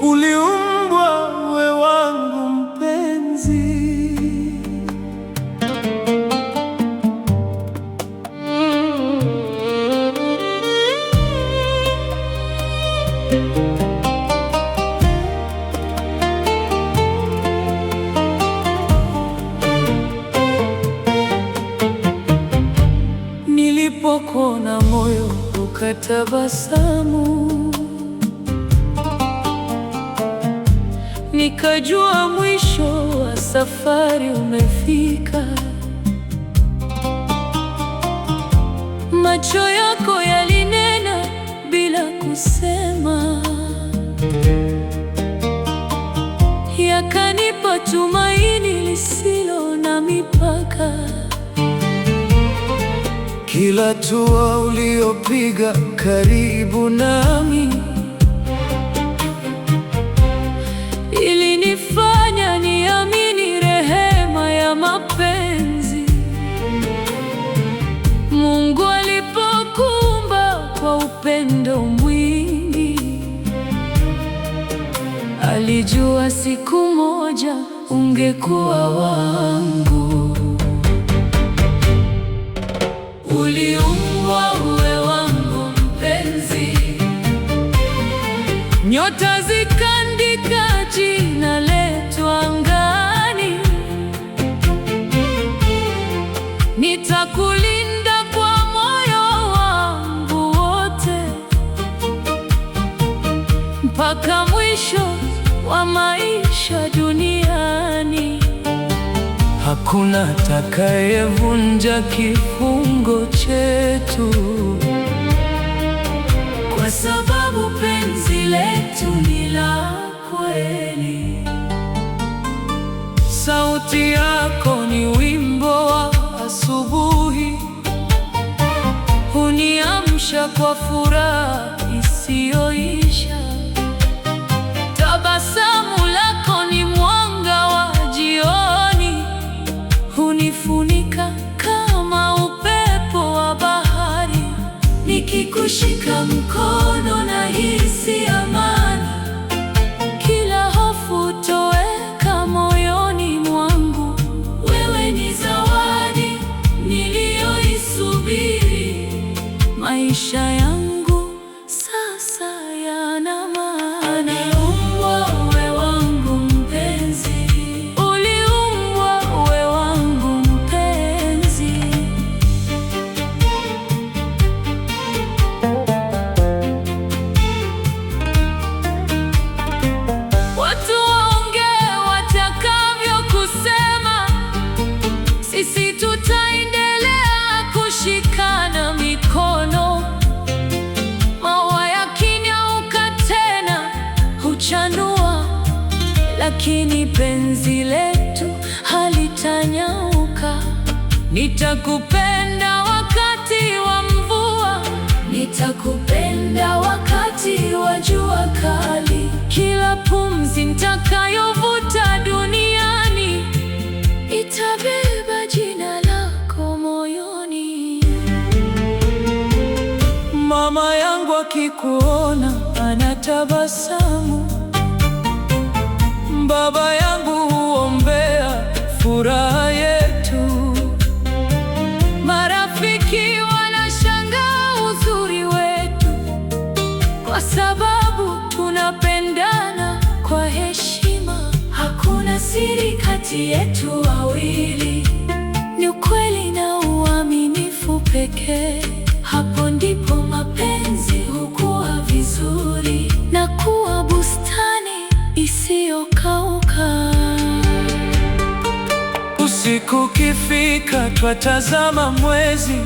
Uliumbwa we wangu mpenzi, nilipokuona moyo ukatabasamu, nikajua mwisho wa safari umefika. Macho yako yalinena bila kusema, yakanipa tumaini lisilo na mipaka. Kila hatua uliopiga karibu nami Ilinifanya niamini rehema ya mapenzi. Mungu alipokuumba kwa upendo mwingi, alijua siku moja ungekuwa wangu. Uliumbwa uwe wangu mpenzi, nyota zikaandika jina letu angani. Nitakulinda kwa moyo wangu wote mpaka mwisho wa maisha duniani. Hakuna atakayevunja kifungo chetu, kwa sababu penzi letu ni la kweli. Sauti yako ni wimbo wa asubuhi, huniamsha kwa furaha isiyoisha. Tabasamu lako ni mwanga wa jioni, hunifunika kama upepo wa bahari. Nikikushika mkono nahisi amani, kila hofu toweka moyoni mwangu. Wewe ni zawadi niliyoisubiri, maisha yangu sasa yana maana. Uliumbwa uwe wangu mpenzi, uliumbwa uwe wangu mpenzi. Watu waongee watakavyo kusema, sisi tutaendelea kushikana mikono. Maua yakinyauka tena huchanua, lakini penzi letu halitanyauka. Nitakupenda wakati wa mvua, nitakupenda wakati wa jua kali. Kila pumzi nitakayovuta duniani itabeba jina lako moyoni. Mama yangu akikuona anatabasamu, baba yangu huombea furaha yetu. Marafiki wanashangaa uzuri wetu, kwa sababu tunapendana kwa heshima. Hakuna siri kati yetu wawili, ni ukweli na uaminifu pekee. Hapo ndipo mapenzi hukua vizuri na kuwa bustani isiyokauka. Usiku ukifika, twatazama mwezi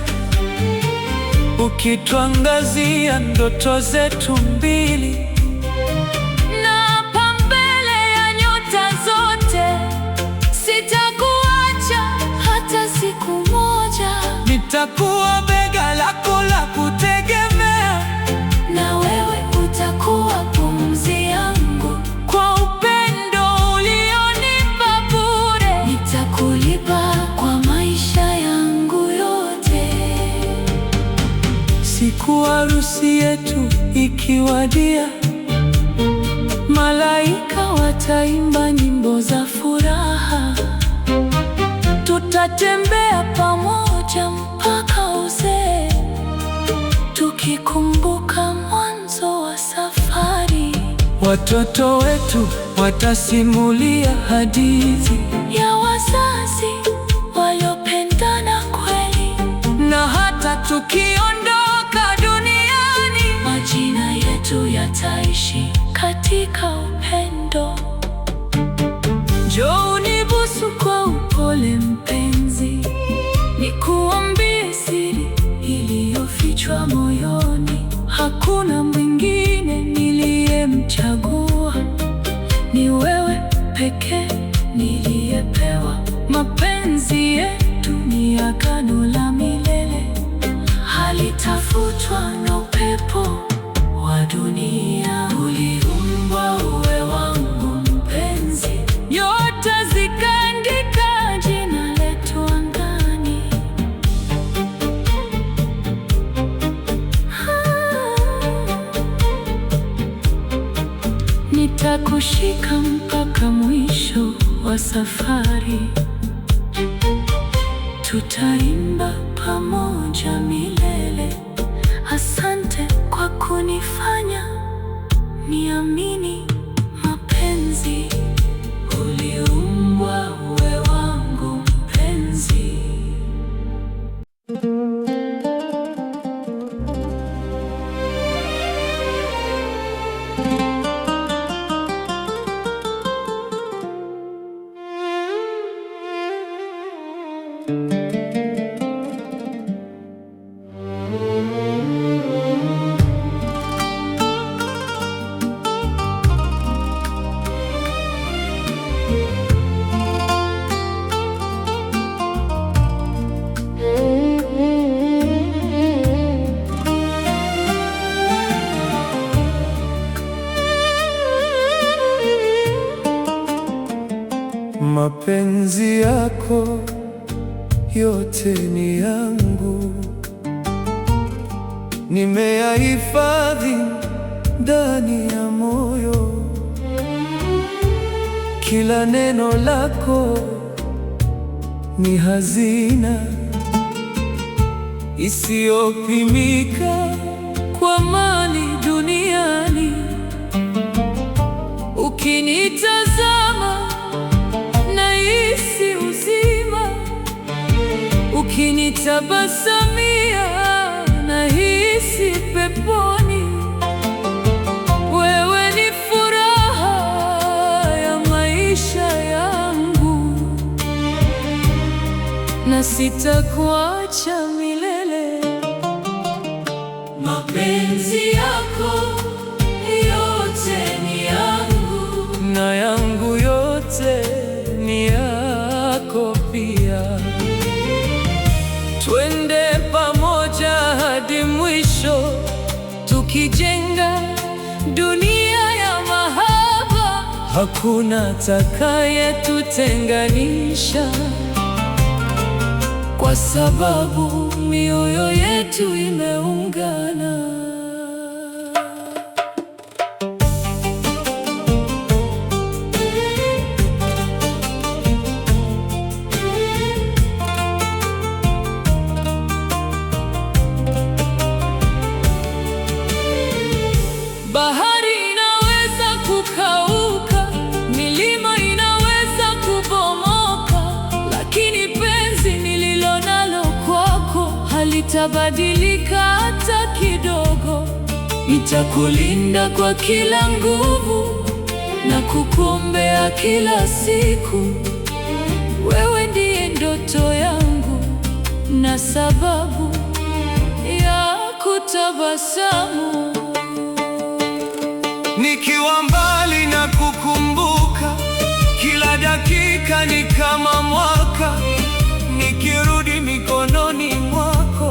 ukituangazia ndoto zetu mbili. Na mbele ya nyota zote, sitakuacha hata siku moja. Nitakuwa bega lako la kutegemea, Na wewe utakuwa pumzi yangu. Kwa upendo ulionipa bure. Nitakulipa kwa maisha yangu yote. Siku harusi yetu ikiwadia, malaika wataimba nyimbo za furaha. Tutatembea pamoja mpaka uzee, tukikumbuka mwanzo wa safari. Watoto wetu watasimulia hadithi Ya wazazi waliopendana kweli. Na hata tukiondoka duniani, Majina yetu yataishi katika upendo. Njoo unibusu kwa upole mpenzi, nikuambie siri iliyofichwa moyoni. Hakuna mwingine niliyemchagua, ni wewe pekee niliyepewa. Mapenzi yetu ni agano la milele, halitafutwa na upepo wa dunia. Uliumbwa uwe wangu mpenzi, nyota zikaandika jina letu angani. Nitakushika mpaka mwisho wa safari, tutaimba pamoja milele. Asante kwa kunifanya niamini mapenzi. Uliumbwa uwe wangu mpenzi. Mapenzi yako yote ni yangu, nimeyahifadhi ndani ya moyo. Kila neno lako ni hazina isiyopimika kwa mali duniani. Ukinitazama nahisi uzima, ukinitabasamia nahisi peponi. Wewe ni furaha ya maisha yangu, na sitakuacha milele. Mapenzi yako yote ni yangu, Na yangu yote ni yako pia. Twende pamoja hadi mwisho, tukijenga dunia ya mahaba. Hakuna atakayetutenganisha, kwa sababu mioyo yetu imeungana. Bahari inaweza kukauka, milima inaweza kubomoka, lakini penzi nililo nalo kwako halitabadilika hata kidogo. Nitakulinda kwa kila nguvu na kukuombea kila siku. Wewe ndiye ndoto yangu na sababu ya kutabasamu. Nikiwa mbali na kukumbuka, kila dakika ni kama mwaka. Nikirudi mikononi mwako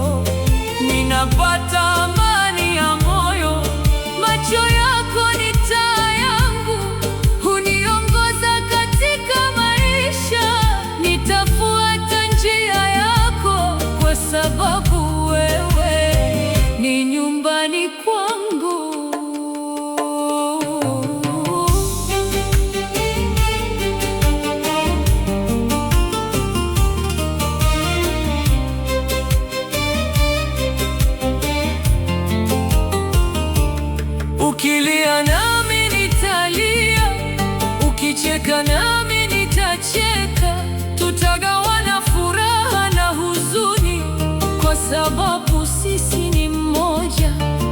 sababu sisi ni mmoja.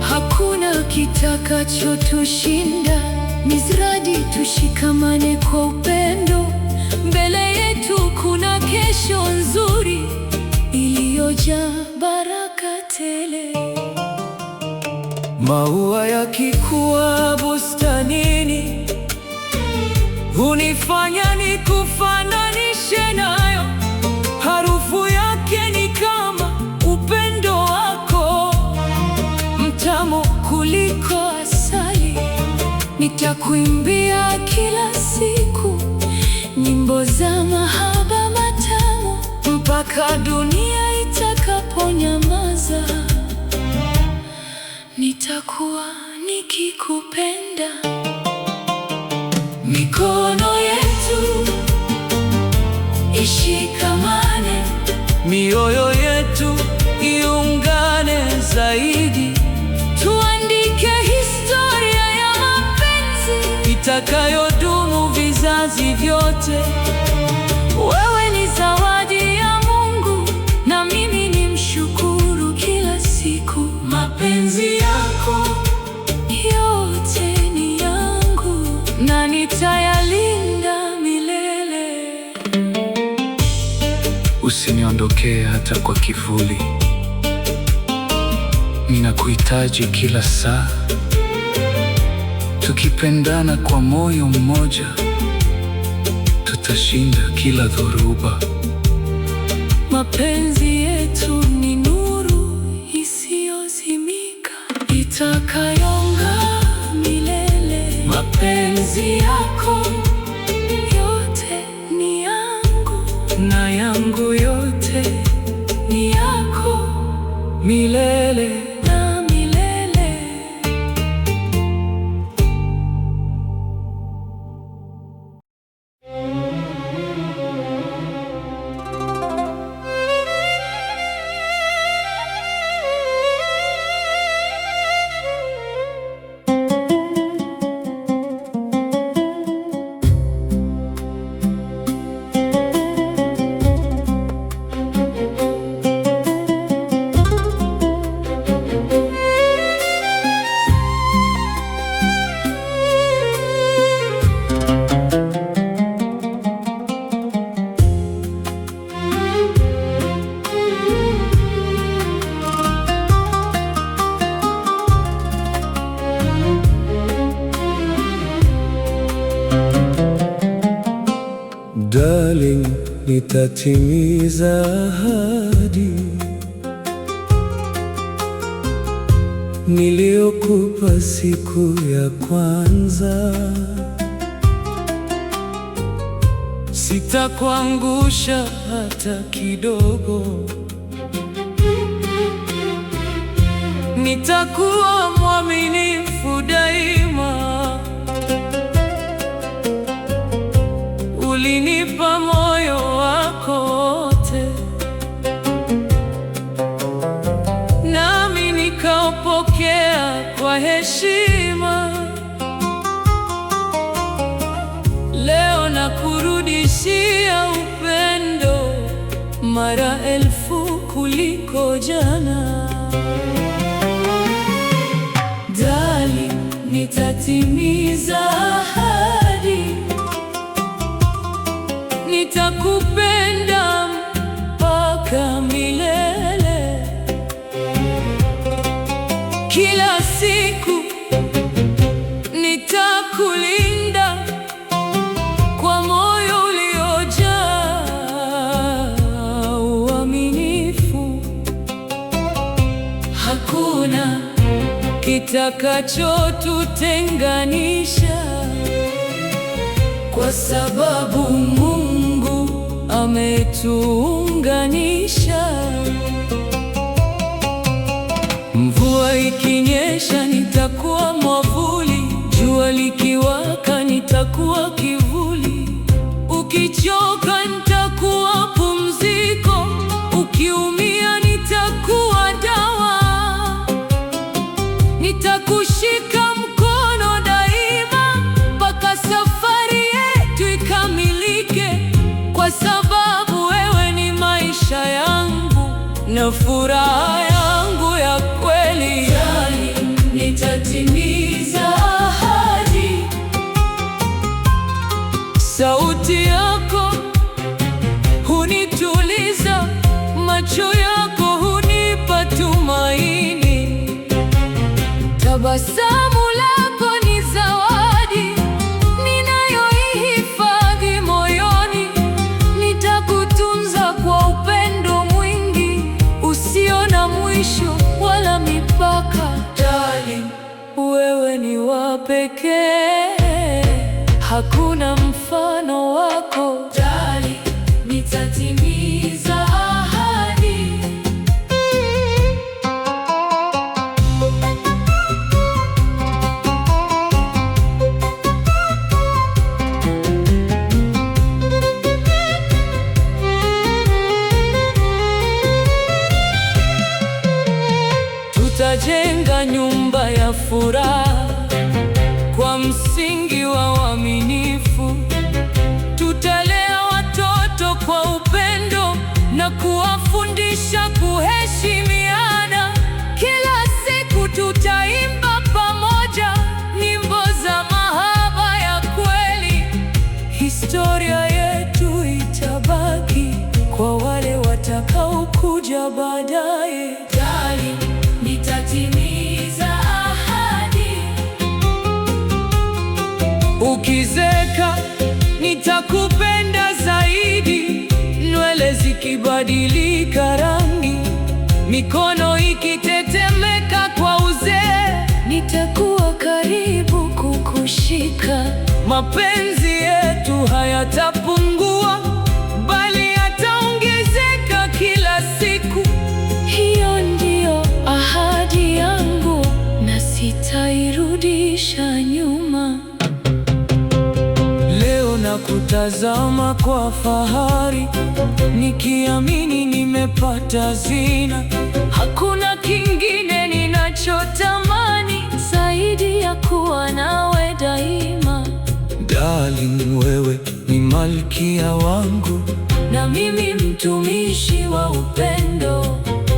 Hakuna kitakachotushinda, mizradi tushikamane kwa upendo. Mbele yetu kuna kesho nzuri iliyojaa baraka tele. Maua yakikuwa bustanini hunifanya nikufananishe nayo. Harufu yake ni kama upendo wako, mtamu kuliko asali. Nitakuimbia kila siku nyimbo za mahaba matamu, mpaka dunia itakaponyamaza. Nitakuwa nikikupenda. Mikono yetu ishikamane, mioyo yetu iungane zaidi, tuandike historia ya mapenzi itakayodumu vizazi vyote. Wewe ni zawadi ya Mungu, na mimi ni mshukuru kila siku. Mapenzi yako yote ni yangu, na nitayalinda milele. Usiniondokee hata kwa kivuli, ninakuhitaji kila saa. Tukipendana kwa moyo mmoja, tutashinda kila dhoruba. Mapenzi yetu ni nuru isiyozimika, itakayong'aa milele. Mapenzi yako yote ni yangu, na yangu yote ni yako milele na milele. Darling, nitatimiza ahadi niliyokupa siku ya kwanza. Sitakuangusha hata kidogo, nitakuwa mwaminifu daima. Ulinipa moyo wako wote, nami nikaupokea kwa heshima. Leo nakurudishia upendo mara elfu kuliko jana. Darling, nitatimiza ahadi, nitakupenda mpaka milele. Kila siku nitakulinda kwa moyo uliojaa uaminifu. Hakuna kitakachotutenganisha, kwa sababu Mungu ametuunganisha. Mvua ikinyesha nitakuwa mwavuli, jua likiwaka nitakuwa kivuli. Ukichoka nitakuwa pumziko, ukiumia nitakuwa dawa. Nitakushika mkono daima mpaka safari yetu ikamilike, kwa sababu wewe ni maisha yangu na furaha Tabasamu lako ni zawadi ninayoihifadhi moyoni. Nitakutunza kwa upendo mwingi usio na mwisho wala mipaka. Darling, wewe ni wa pekee, hakuna mfano wako. Darling, nitatimiza ahadi. Tutajenga nyumba ya furaha kwa msingi wa uaminifu. Tutalea watoto kwa upendo na kuwafundisha kuheshimiana. Kila siku tutaimba pamoja nyimbo za mahaba ya kweli. Historia yetu itabaki kwa wale watakaokuja baadaye. Darling, nitatimiza ahadi. Ukizeeka nitakupenda zaidi, nywele zikibadilika rangi, mikono ikitetemeka kwa uzee, Nitakuwa karibu kukushika. Mapenzi yetu hayatapungua, bali yataongezeka kila siku. Hiyo ndiyo ahadi yangu na sitairudisha nyuma. Leo nakutazama kwa fahari, nikiamini nimepata hazina. Hakuna kingine ninachotamani zaidi ya kuwa nawe daima. Darling, wewe ni malkia wangu, Na mimi mtumishi wa upendo.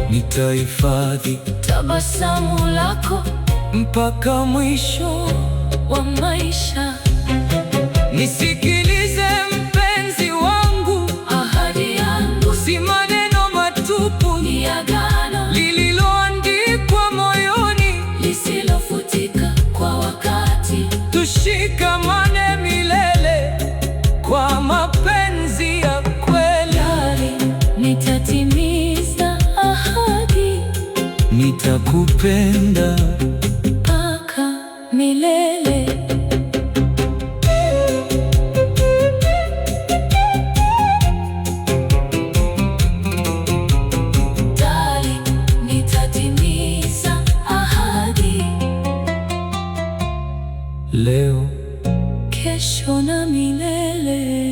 Nitahifadhi Tabasamu lako mpaka mwisho wa maisha. Nisikilize mpenzi wangu, Ahadi yangu si maneno matupu, ni agano lililoandikwa moyoni, lisilofutika kwa wakati. Tushikamane milele kwa mapenzi ya kweli. Darling, nitatimiza ahadi Nitakupenda mpaka milele. Darling, nitatimiza ahadi leo. Kesho na milele.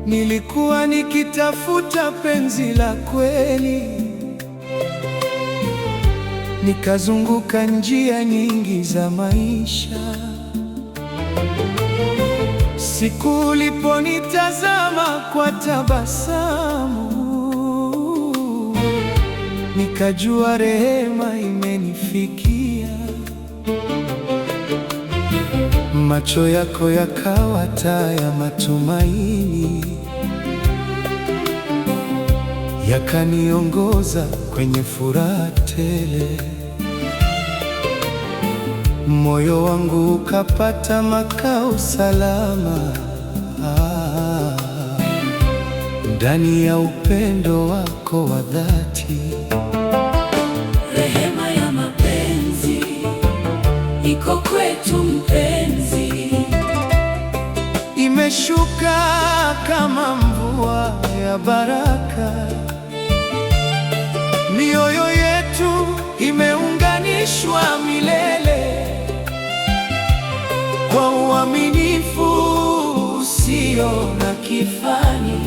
Nilikuwa nikitafuta penzi la kweli, nikazunguka njia nyingi za maisha. Siku uliponitazama kwa tabasamu, nikajua rehema imenifikia. Macho yako yakawa taa ya matumaini, yakaniongoza kwenye furaha tele. Moyo wangu ukapata makao salama. Ah, ndani ya upendo wako wa dhati. Rehema ya mapenzi iko kwetu mpenzi, Imeshuka kama mvua ya baraka, mioyo yetu imeunganishwa milele kwa uaminifu usio na kifani.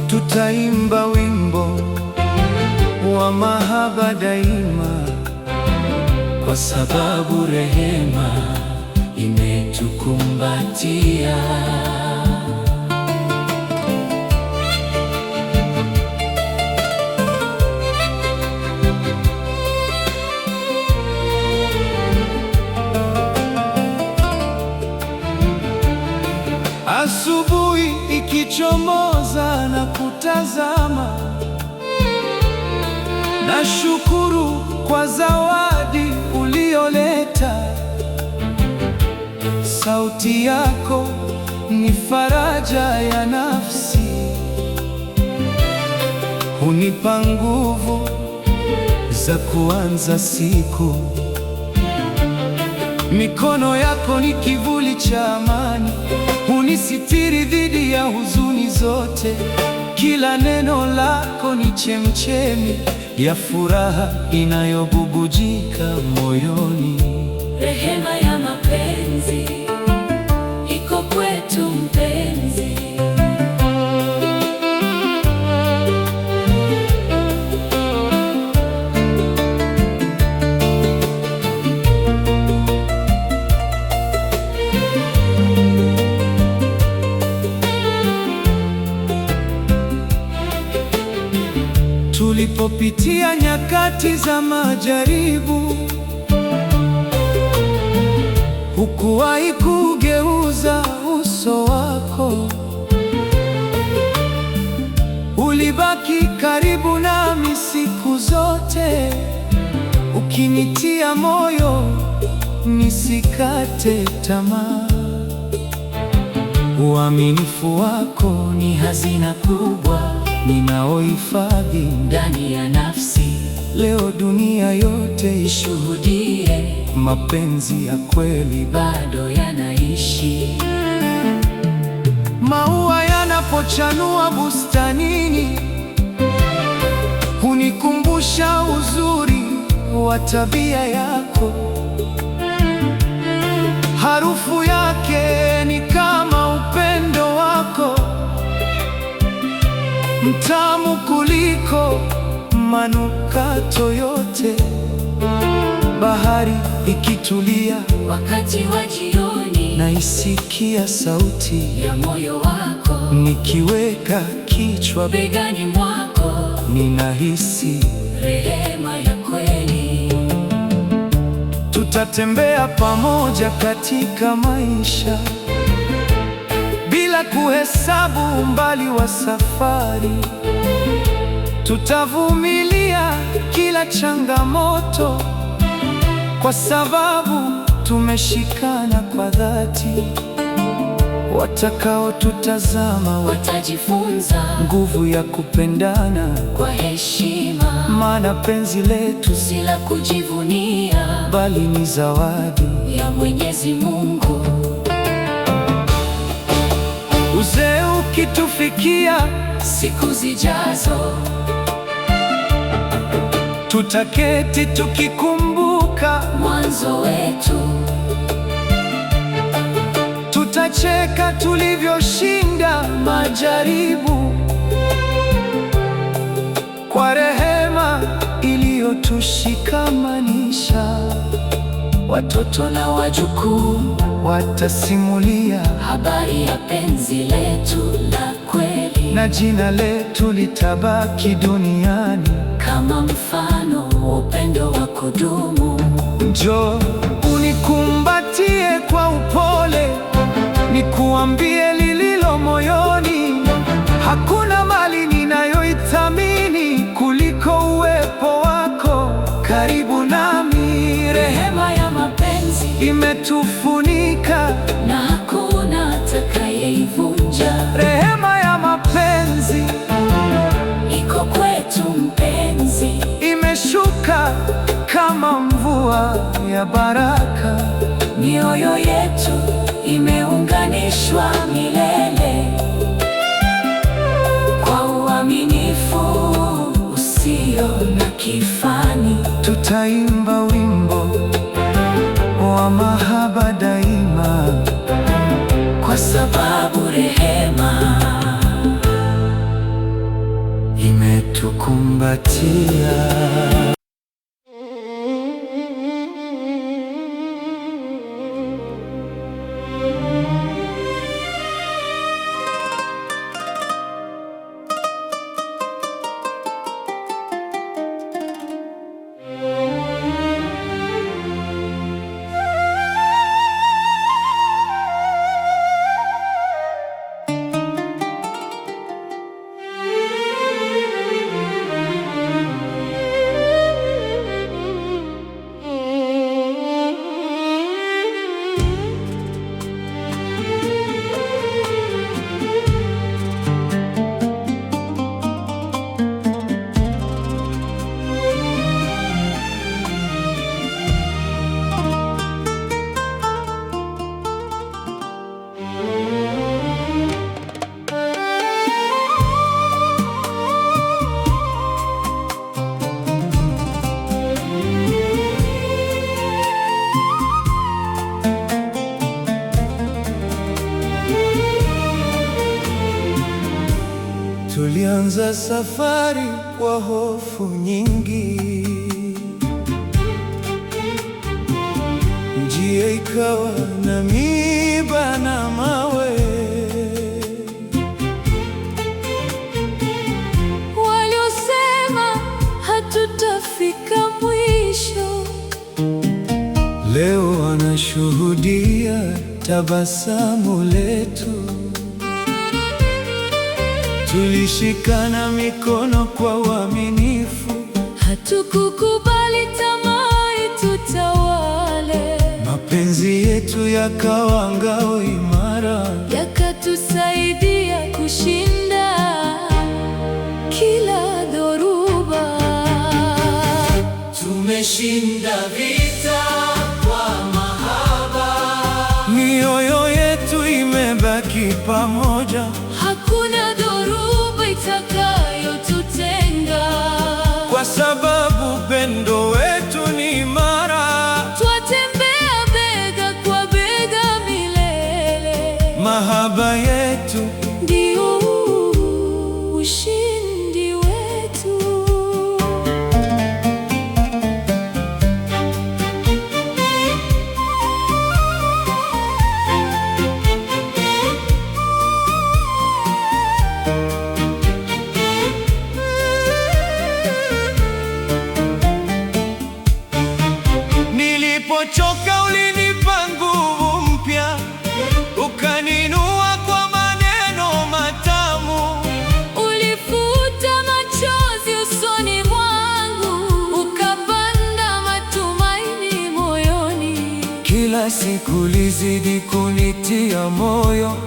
Tutaimba wimbo wa mahaba daima, Kwa sababu rehema imetukumbatia. Asubuhi ikichomoza na kutazama, nashukuru kwa zawadi ulioleta. Sauti yako ni faraja ya nafsi, hunipa nguvu za kuanza siku. Mikono yako ni kivuli cha amani, hunisitiri dhidi ya huzuni zote. Kila neno lako ni chemchemi ya furaha inayobubujika moyoni. Rehema ya mapenzi iko kwetu mpenzi. Tulipopitia nyakati za majaribu, hukuwahi kugeuza uso wako, ulibaki karibu nami siku zote, ukinitia moyo nisikate tamaa. Uaminifu wako ni hazina kubwa ninaohifadhi Ndani ya nafsi leo. Dunia yote ishuhudie, mapenzi ya kweli. Bado yanaishi. Maua yanapochanua bustanini, hunikumbusha uzuri wa tabia yako. Harufu yake ni kama upendo wako, mtamu kuliko manukato yote. Bahari ikitulia, Wakati wa jioni naisikia sauti ya moyo wako nikiweka kichwa begani mwako, ninahisi rehema ya kweli. Tutatembea pamoja katika maisha bila kuhesabu umbali wa safari. Tutavumilia kila changamoto kwa sababu tumeshikana kwa dhati. Watakaotutazama Watajifunza nguvu ya kupendana, kwa heshima, maana penzi letu si la kujivunia, bali ni zawadi ya Mwenyezi Mungu. Uzee ukitufikia, Siku zijazo tutaketi tukikumbuka, mwanzo wetu, tutacheka tulivyoshinda majaribu kwa rehema iliyotushikamanisha. Watoto na wajukuu Watasimulia habari ya penzi letu la kweli, na jina letu litabaki duniani. Kama mfano wa upendo wa kudumu. Njoo unikumbatie kwa upole, nikuambie lililo moyoni. Hakuna mali ninayoithamini kuliko uwepo wako karibu nami. Rehema Rehema ya mapenzi imetufunika, na hakuna atakayeivunja. Rehema ya mapenzi ya baraka. Mioyo yetu imeunganishwa milele kwa uaminifu usio na kifani. Tutaimba wimbo wa mahaba daima, kwa sababu rehema imetukumbatia. Tulianza safari kwa hofu nyingi, njia ikawa na miiba na mawe. Waliosema hatutafika mwisho, Leo wanashuhudia tabasamu letu. Tulishikana mikono kwa uaminifu, hatukukubali tamaa itutawale, mapenzi yetu yakawa ngao imara. Yakatusaidia kushinda kila dhoruba. Tumeshinda vita kwa mahaba, Mioyo yetu imebaki pamoja, Hakuna dhoruba itakayotutenga, kwa sababu pendo wetu ni imara. Twatembea bega kwa bega milele, Mahaba yetu ndio ushindi wetu. Nilipochoka ulinipa nguvu mpya, ukaninua kwa maneno matamu. Ulifuta machozi usoni mwangu, ukapanda matumaini moyoni. Kila siku ulizidi kunitia moyo,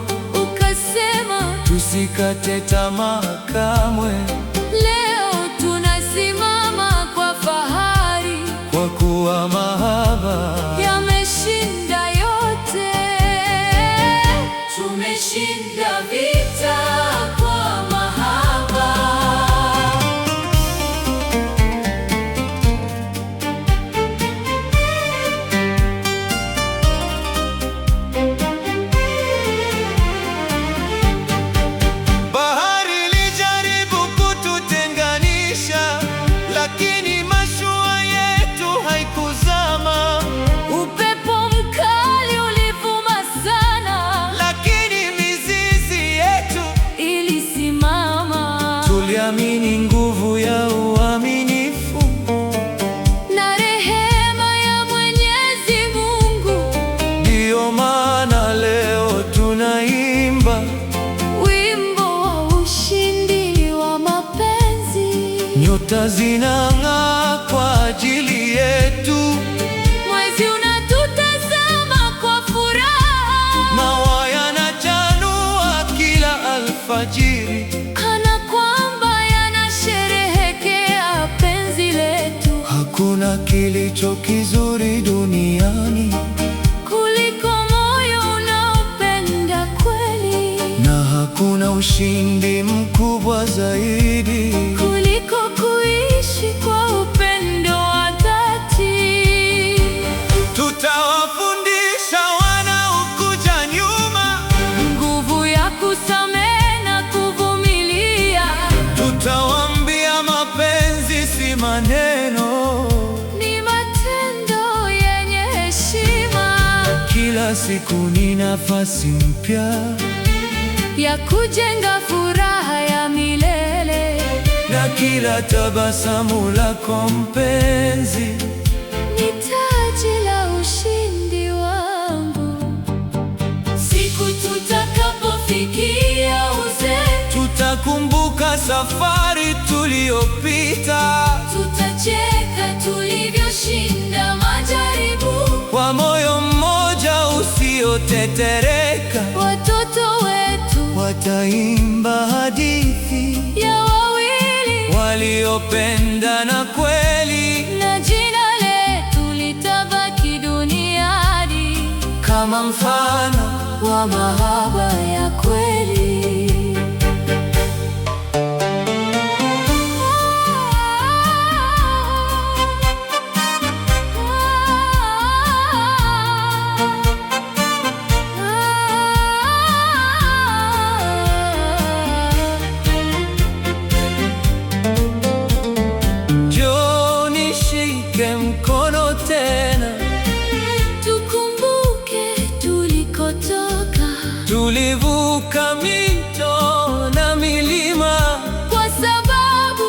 Ukasema, tusikate tamaa kamwe, leo tunasimama kwa fahari, kwa kuwa mahaba yameshinda yote. Tumeshinda vita kwa mahaba. Bahari ilijaribu kututenganisha, lakini mashua yetu haikuzama. Upepo mkali ulivuma sana, Lakini mizizi yetu ilisimama. Tuliamini nguvu ya uaminifu, Na rehema ya Mwenyezi Mungu. ndiyo maana leo tunaimba Wimbo wa ushindi wa mapenzi. Nyota zinang'aa kwa ajili yetu, Mwezi unatutazama kwa furaha, maua yanachanua kila alfajiri. Kana kwamba yanasherehekea penzi letu. Hakuna kilicho kizuri duniani. Hakuna ushindi mkubwa zaidi kuliko kuishi kwa upendo wa dhati. Tutawafundisha wanaokuja nyuma, Nguvu ya kusamehe na kuvumilia. Tutawaambia mapenzi si maneno, Ni matendo yenye heshima Kila siku ni nafasi mpya ya kujenga furaha ya milele. Na kila tabasamu lako mpenzi Ni taji la ushindi wangu. Siku tutakapofikia uzee, Tutakumbuka safari tuliyopita tutacheka tulivyoshinda majaribu. Kwa moyo mmoja usiotetereka. Watoto wetu wataimba hadithi ya wawili waliopendana kweli, na jina letu litabaki duniani kama mfano wa mahaba ya kweli. Njoo nishike mkono tena, Tukumbuke tulikotoka, tulivuka mito na milima, kwa sababu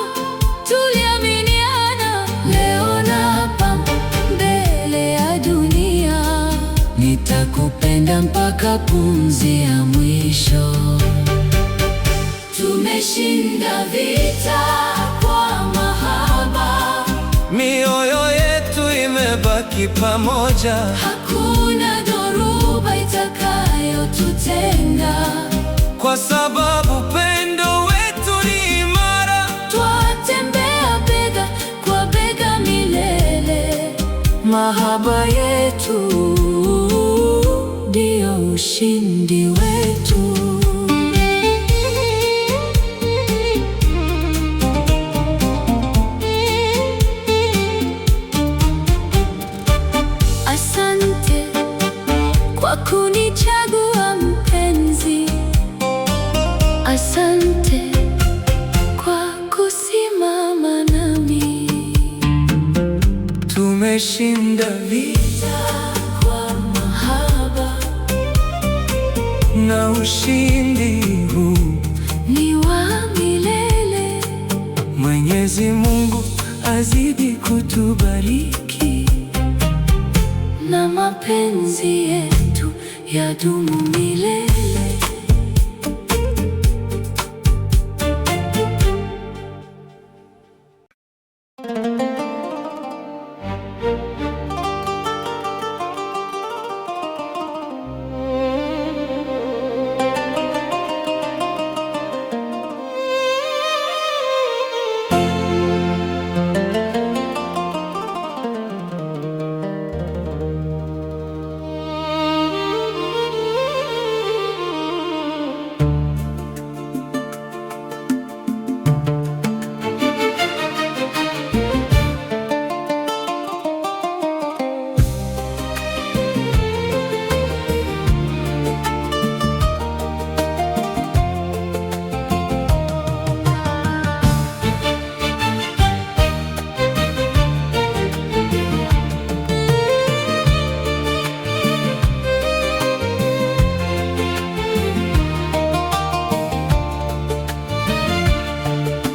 tuliaminiana. Leo naapa mbele ya dunia, nitakupenda mpaka pumzi ya mwisho. Tumeshinda vita kwa mahaba, mioyo yetu imebaki pamoja. Hakuna dhoruba itakayotutenga. Kwa sababu pendo wetu ni imara. Twatembea bega kwa bega milele, mahaba yetu ndio ushindi wetu. Asante kwa kunichagua mpenzi, asante kwa kusimama nami. Tumeshinda Vita kwa mahaba na ushindi huu ni wa milele. Mwenyezi Mungu azidi kutubariki Na mapenzi yetu yadumu milele.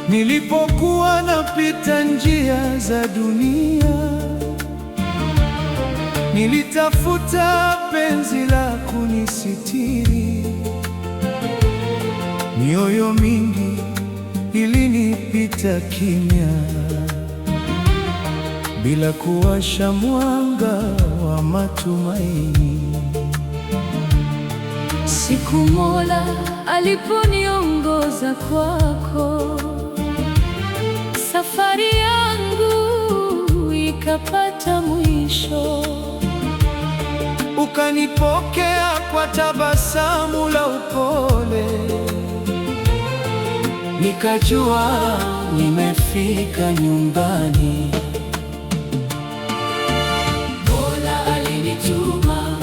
Nilipokuwa napita njia za dunia, nilitafuta penzi la kunisitiri. Mioyo mingi ilinipita kimya, bila kuwasha mwanga wa matumaini. Siku Mola aliponiongoza kwako, safari yangu ikapata mwisho. Ukanipokea kwa tabasamu la upole, Nikajua nimefika nyumbani. Mola alinituma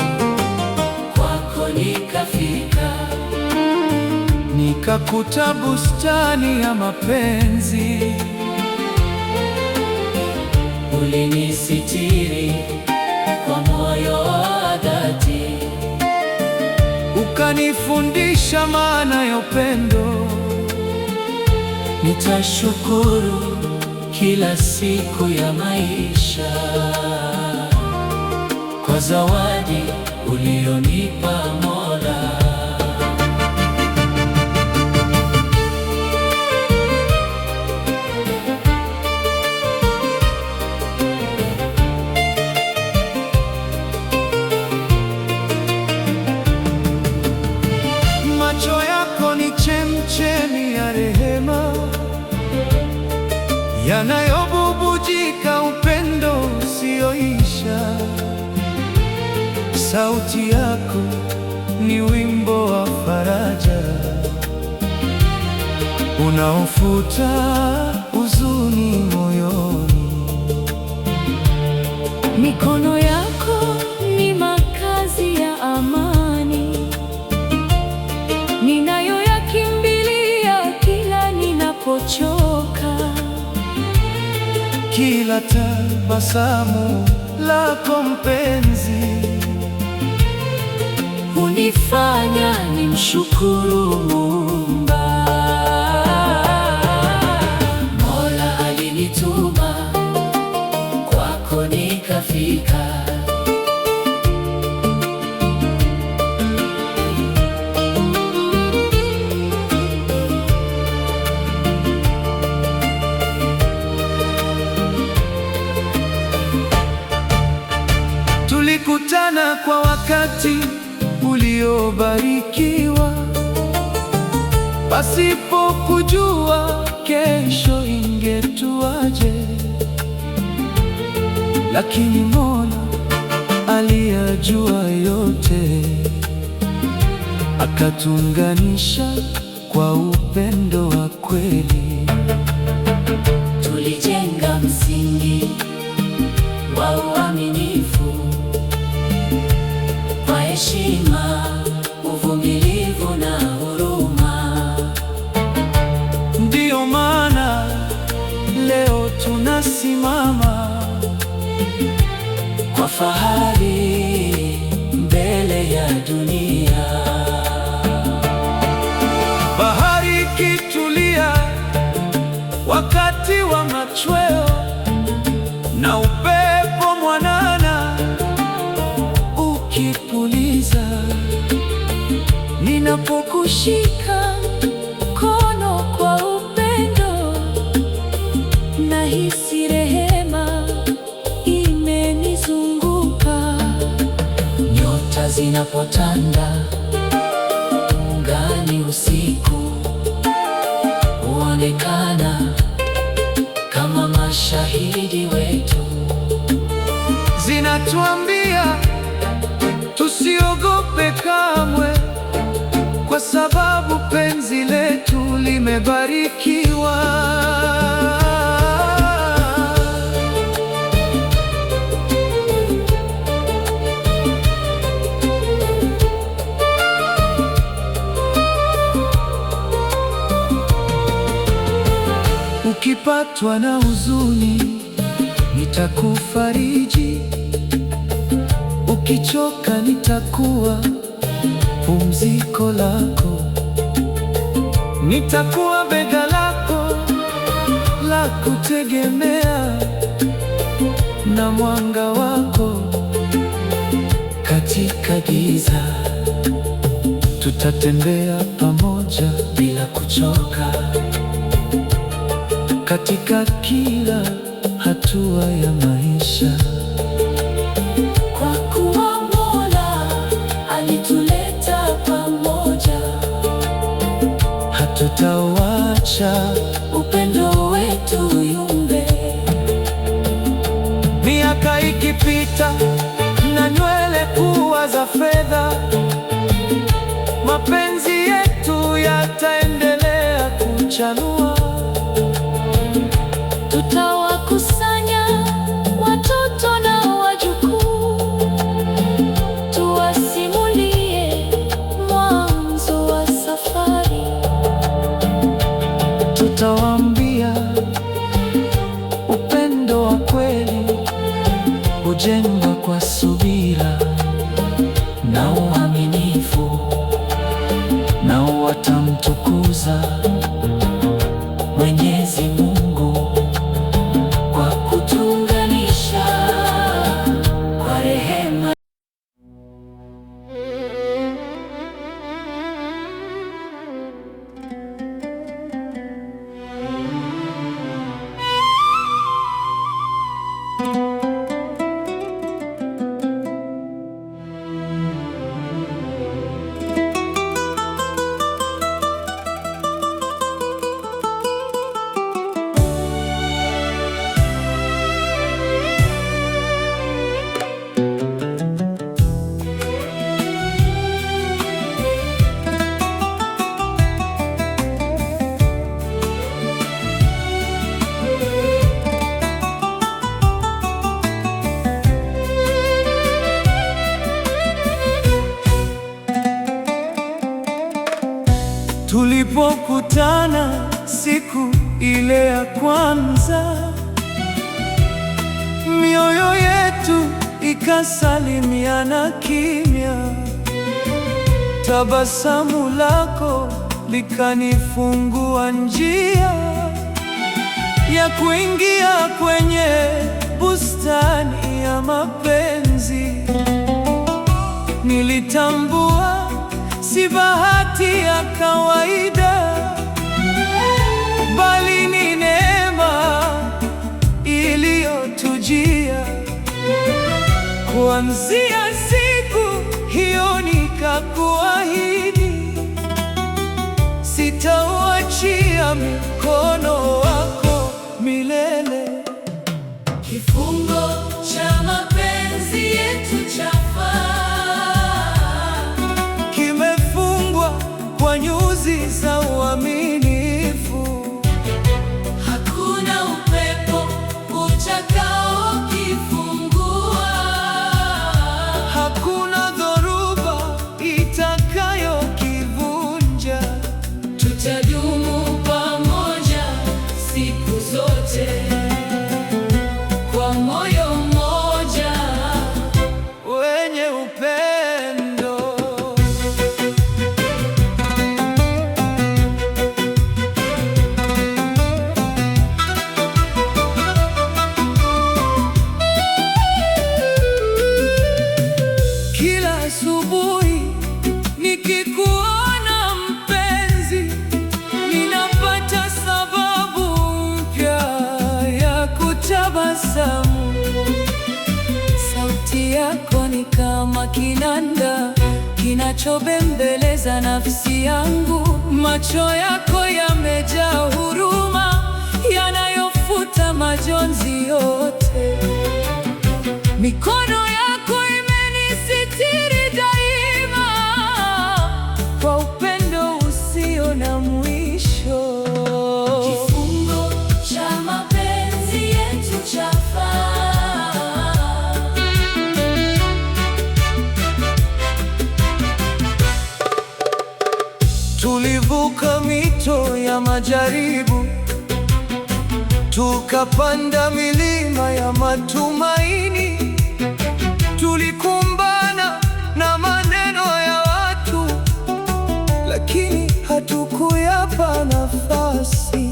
kwako nikafika. Nikakuta bustani ya mapenzi. Ulinisitiri kwa moyo wa dhati. Ukanifundisha maana ya upendo. Nitashukuru kila siku ya maisha kwa zawadi ulionipa Mola. Macho yako ni chemchemi ya rehema, yanayobubujika upendo usioisha. Sauti yako ni wimbo wa faraja, unaofuta huzuni moyoni. Mikono yako ni makazi ya amani ninayoyakimbilia kila ninapochoka. Kila tabasamu lako mpenzi, Hunifanya nimshukuru Muumba. Mola alinituma kwako nikafika. Tulikutana kwa wakati uliobarikiwa, pasipo kujua kesho ingetuaje, lakini Mola aliyajua yote, akatuunganisha kwa upendo wa kweli. Tulijenga msingi wa uaminifu kwa heshima, uvumilivu na huruma. Ndiyo maana leo tunasimama Kwa fahari mbele ya dunia. Bahari ikitulia wakati wa machweo, na upepo mwanana ukipuliza. Ninapokushika mkono kwa upendo, nahisi rehema imenizunguka. Nyota zinapotanda angani usiku, huonekana kama mashahidi wetu. Zinatuambia tusiogope kamwe, kwa sababu penzi letu limebarikiwa. Ukipatwa na huzuni, nitakufariji. Ukichoka, nitakuwa pumziko lako. Nitakuwa bega lako la kutegemea na mwanga wako katika giza. Tutatembea pamoja Bila kuchoka, katika kila hatua ya maisha. Kwa kuwa Mola alituleta pamoja, Hatutawacha upendo wetu uyumbe. Miaka ikipita na nywele kuwa za fedha, mapenzi yetu yataendelea kuchipua. itachanua. Tutawakusanya watoto na wajukuu, tuwasimulie mwanzo wa safari. Tutawaambia upendo wa kweli hujengwa kwa subira na uaminifu, nao watamtukuza Mwenyezi Mungu kwa kutuunganisha kwa rehema. Tulipokutana siku ile ya kwanza, mioyo yetu ikasalimiana kimya. Tabasamu lako likanifungua njia ya kuingia kwenye bustani ya mapenzi. Nilitambua si bahati ya kawaida, bali ni neema iliyotujia. Kuanzia siku hiyo nikakuahidi, sitauachia mkono wako milele. Kifungo cha mapenzi yetu chafaa, Kimefungwa kwa nyuzi za uaminifu. Hakuna upepo utakao kifungua. Hakuna dhoruba itakayokivunja. Tutadumu pamoja siku zote kwa moyo mmoja. Wenye upendo. Kila asubuhi nikikuona mpenzi, ninapata sababu mpya ya kutabasamu. Sauti yako ni kama kinanda kinachobembeleza nafsi yangu. Macho yako yamejaa huruma yanayofuta majonzi yote. Mikono yako imenisitiri daima Kwa upendo usio na mwisho. Kifungo cha mapenzi yetu chafaa, Tulivuka mito ya majaribu, tukapanda milima ya matumaini. Tulikumbana na maneno ya watu, lakini hatukuyapa nafasi.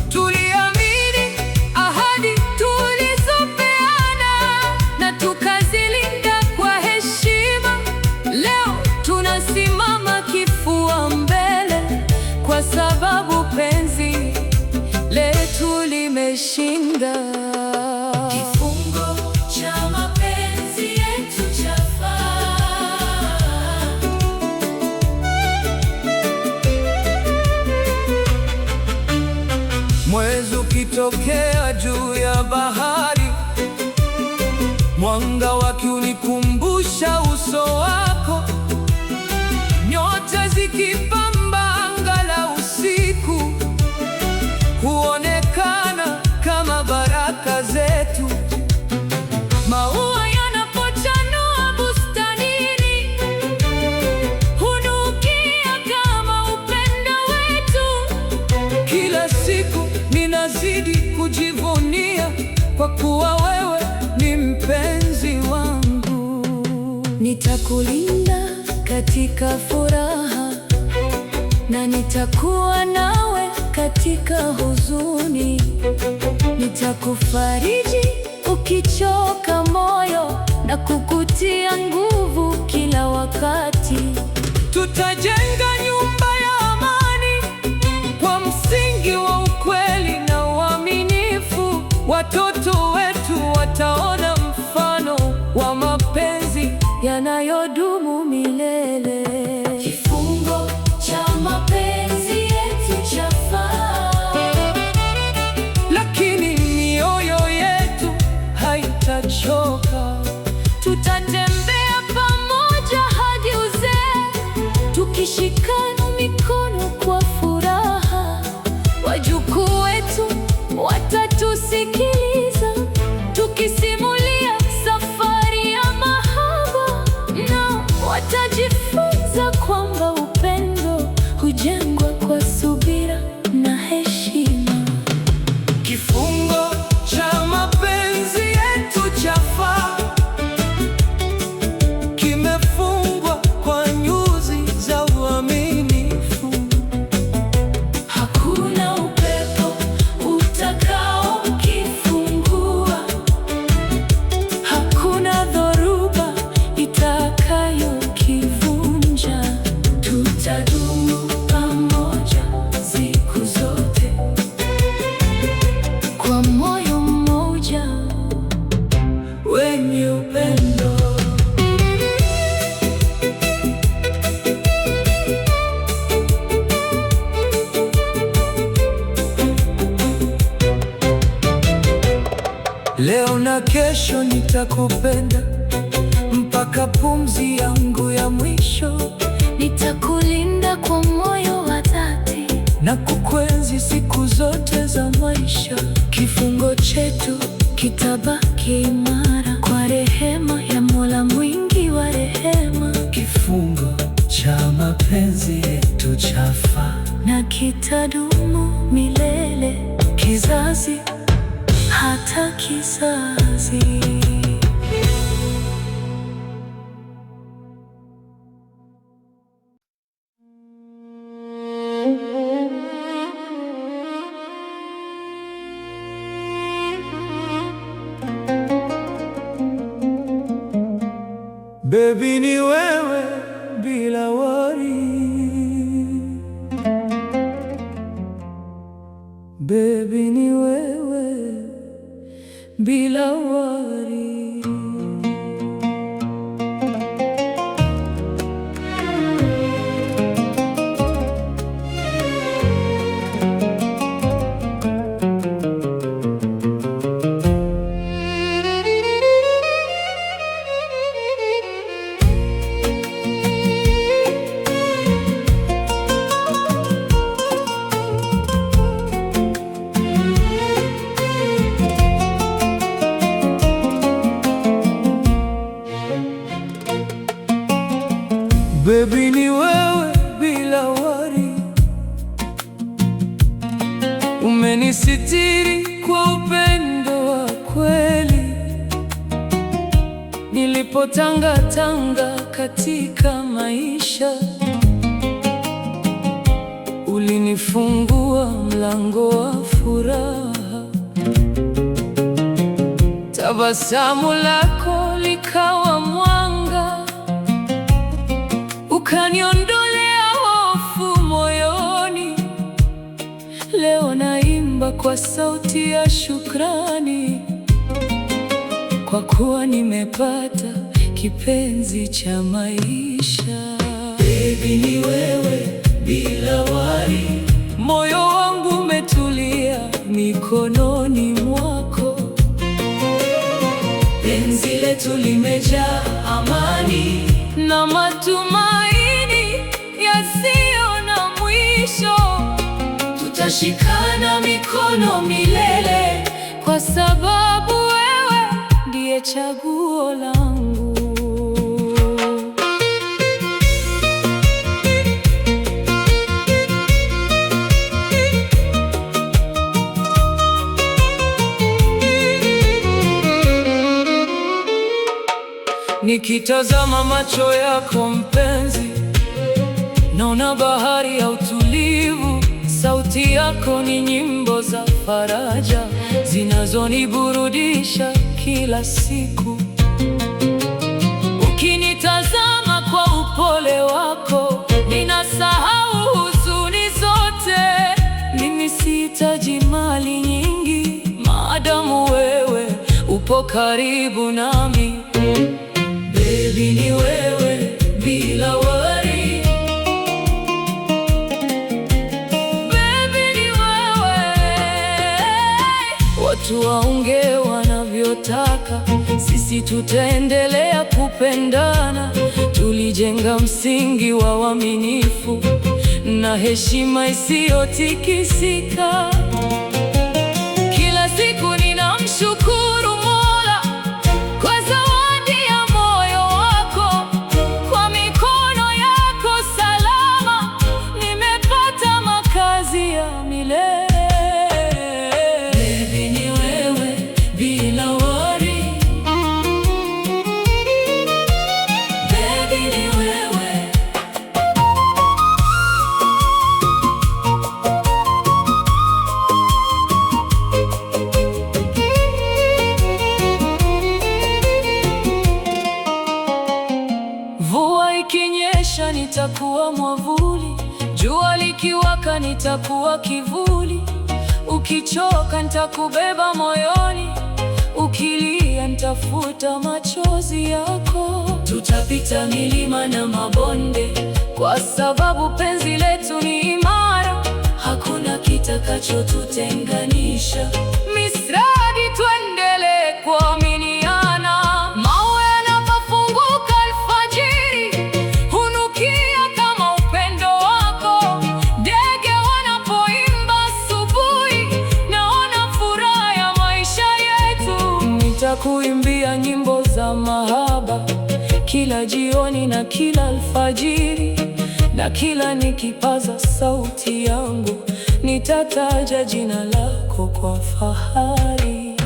Tuliamini ahadi tulizopeana na tukazilinda kwa heshima. Leo tunasimama kifua mbele kwa sababu penzi letu limeshinda. Kifungo cha mapenzi yetu chafaa. Mwezi ukitokea juu ya bahari, mwanga wake unikumbusha uso wako, nyota zikipamba anga la usiku, Nitazidi kujivunia kwa kuwa wewe ni mpenzi wangu. Nitakulinda katika furaha na nitakuwa nawe katika huzuni. Nitakufariji ukichoka moyo na kukutia nguvu kila wakati. Tutajenga nyumba ya amani kwa msingi wa ukweli na uaminifu. Watoto wetu wataona mfano wa mapenzi yanayodumu milele. Kifungo cha mapenzi yetu chafaa, lakini mioyo yetu haitachoka. Tutatembea pamoja hadi uzee, tukishikana mikono kwa furaha. Wajukuu wetu watatusikiliza tukisimulia safari ya mahaba, na watajifunza kwamba upendo hujengwa kwa subira na heshima. Kifungo cha mapenzi yetu chafaa, kimefungwa kwa nyuzi za uaminifu. Hakuna upepo utakaokifungua, hakuna dhoruba itakayokivunja. Tutadumu pamoja siku zote, kwa moyo mmoja wenye upendo. Leo na kesho nitakupenda mpaka pumzi yangu ya mwisho, Nitakulinda kwa moyo wa dhati na kukuenzi siku zote za maisha. Kifungo chetu kitabaki imara kwa rehema ya Mola mwingi wa rehema, Kifungo cha mapenzi yetu chafaa, na kitadumu milele, Kizazi hata kizazi. Baby, ni wewe bila worry. Baby, ni wewe bila worry. Baby, ni wewe bila worry. Umenisitiri kwa upendo wa kweli nilipotanga tanga katika maisha, ulinifungua mlango wa furaha. Tabasamu lako likawa mwanga, ukaniondolea hofu moyoni. Leo naimba kwa sauti ya shukrani, kwa kuwa nimepata kipenzi cha maisha. Baby, ni wewe bila worry, moyo wangu umetulia mikononi mwako. Penzi letu limejaa amani na matumaini yasiyo na mwisho. Tutashikana mikono milele, kwa sababu wewe ndiye chaguo langu. Nikitazama macho yako mpenzi, naona bahari ya utulivu. Sauti yako ni nyimbo za faraja zinazoniburudisha kila siku. Ukinitazama kwa upole wako, ninasahau huzuni zote. Mimi sihitaji mali nyingi, maadamu wewe upo karibu nami. Baby, ni wewe bila worry. Baby, ni wewe. Watu waongee wanavyotaka, sisi tutaendelea kupendana. Tulijenga msingi wa uaminifu na heshima isiyotikisika. Kila siku ninamshukuru Mola kwa zawadi ya moyo wako, kwa mikono yako salama nimepata makazi ya milele. Baby, ni wewe bila worry. Baby, ni wewe. Mvua ikinyesha nitakuwa mwavuli, jua likiwaka nitakuwa kivuli. Ukichoka nitakubeba moyoni, ukilia nitafuta machozi yako. Tutapita milima na mabonde, kwa sababu penzi letu ni imara, hakuna kitakachotutenganisha. Misradi, tuendelee kuaminiana. Maua yanapofunguka alfajiri hunukia kama upendo wako. Ndege wanapoimba asubuhi, naona furaha ya maisha yetu. Nitakuimbia nyimbo za mahaba kila jioni na kila alfajiri, na kila nikipaza sauti yangu nitataja jina lako kwa fahari.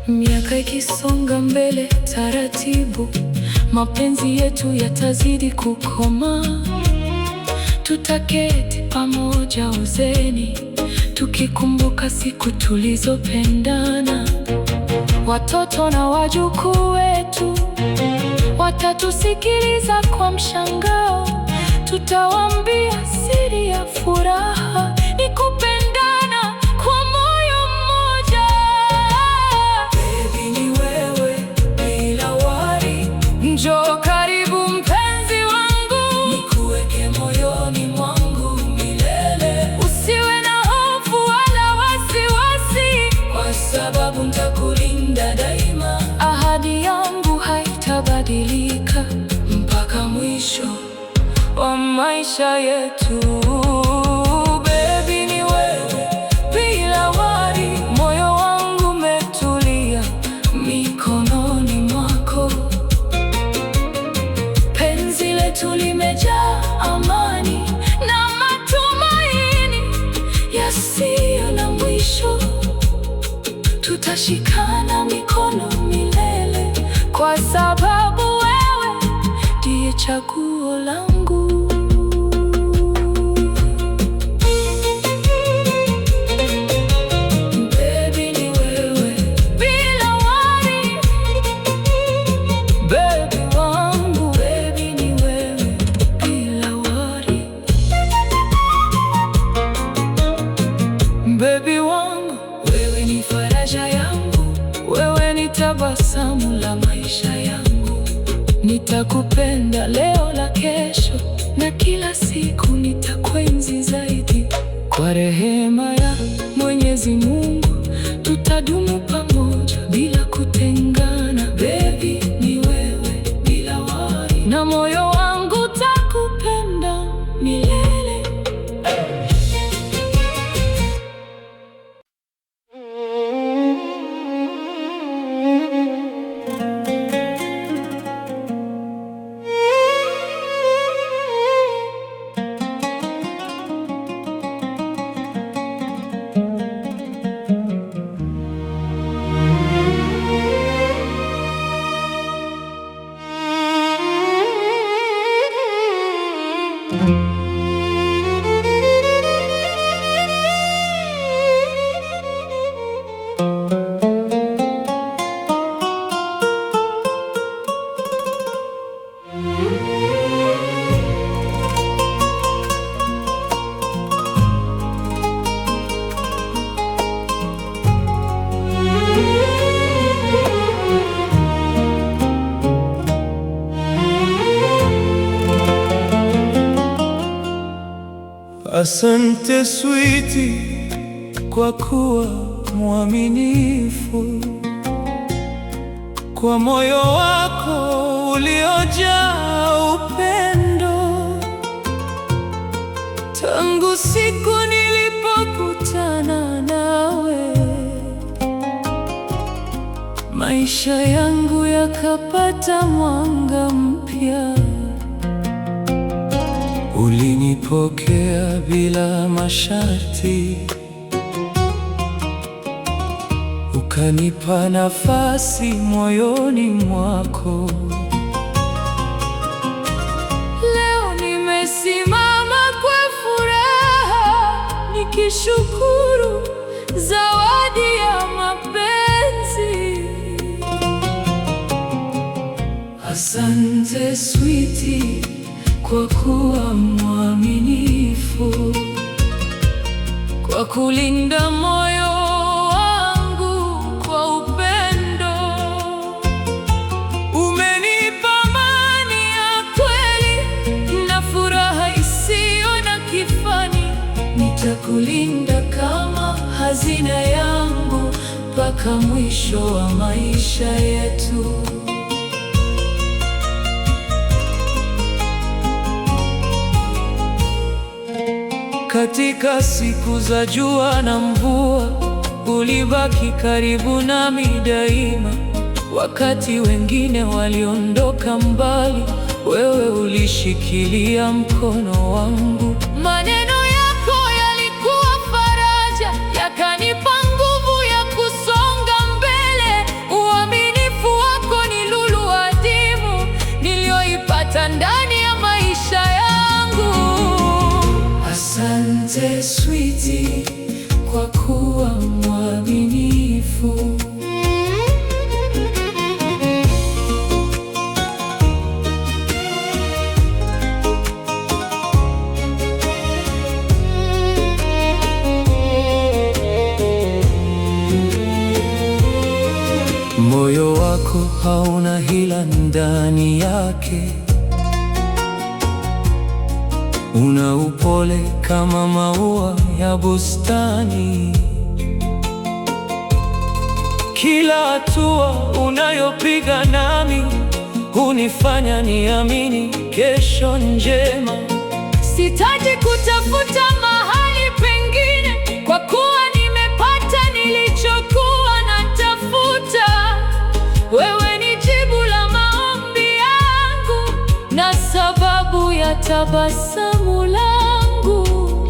Miaka ikisonga mbele taratibu, mapenzi yetu yatazidi kukomaa. Tutaketi pamoja uzeni, tukikumbuka siku tulizopendana. Watoto na wajukuu wetu watatusikiliza kwa mshangao. Tutawaambia siri ya furaha ni kupendana kwa moyo mmoja. Baby, ni wewe bila worry. Njoo karibu mpenzi wangu, nikuweke moyoni mwangu milele. Usiwe na hofu wala wasiwasi, kwa sababu nitakulinda daima. Ahadi yangu haitabadilika mpaka mwisho wa maisha yetu. Baby, ni wewe bila worry, moyo wangu umetulia mikononi mwako. Penzi letu limejaa amani na matumaini yasiyo na mwisho. Tutashikana mikono milele, kwa sababu wewe ndiye chaguo langu. Baby, ni wewe bila worry. Baby wangu, baby ni wewe bila worry. Baby wangu, wewe ni faraja yangu, wewe ni tabasamu la maisha yangu. Nitakupenda leo la kesho, na kila siku nitakuenzi zaidi. Kwa rehema ya Mwenyezi Mungu, tutadumu pamoja bila kutengana. Baby, ni wewe bila worry, na moyo wangu takupenda milele. Asante sweetie kwa kuwa mwaminifu, kwa moyo wako uliojaa upendo. Tangu siku nilipokutana nawe, maisha yangu yakapata mwanga mpya. Ulinipokea bila masharti, ukanipa nafasi moyoni mwako. Leo nimesimama kwa furaha nikishukuru zawadi ya mapenzi. Asante sweetie kwa kuwa mwaminifu, kwa kulinda moyo wangu kwa upendo. Umenipa amani ya kweli na furaha isiyo na kifani. Nitakulinda kama hazina yangu mpaka mwisho wa maisha yetu. Katika siku za jua na mvua, ulibaki karibu nami daima. Wakati wengine waliondoka mbali, wewe ulishikilia mkono wangu. Maneno yako yalikuwa faraja, yakanipa nguvu ya kusonga mbele. Uaminifu wako ni lulu adimu niliyoipata ndani ya maisha yangu. Asante sweetie kwa kuwa mwaminifu. Moyo wako hauna hila ndani yake, una upole kama maua ya bustani. Kila hatua unayopiga nami hunifanya niamini kesho njema. Sitaji kutafuta mahali pengine, kwa kuwa nimepata nilichokuwa natafuta. Wewe ni jibu la maombi yangu na sababu ya tabasamu langu.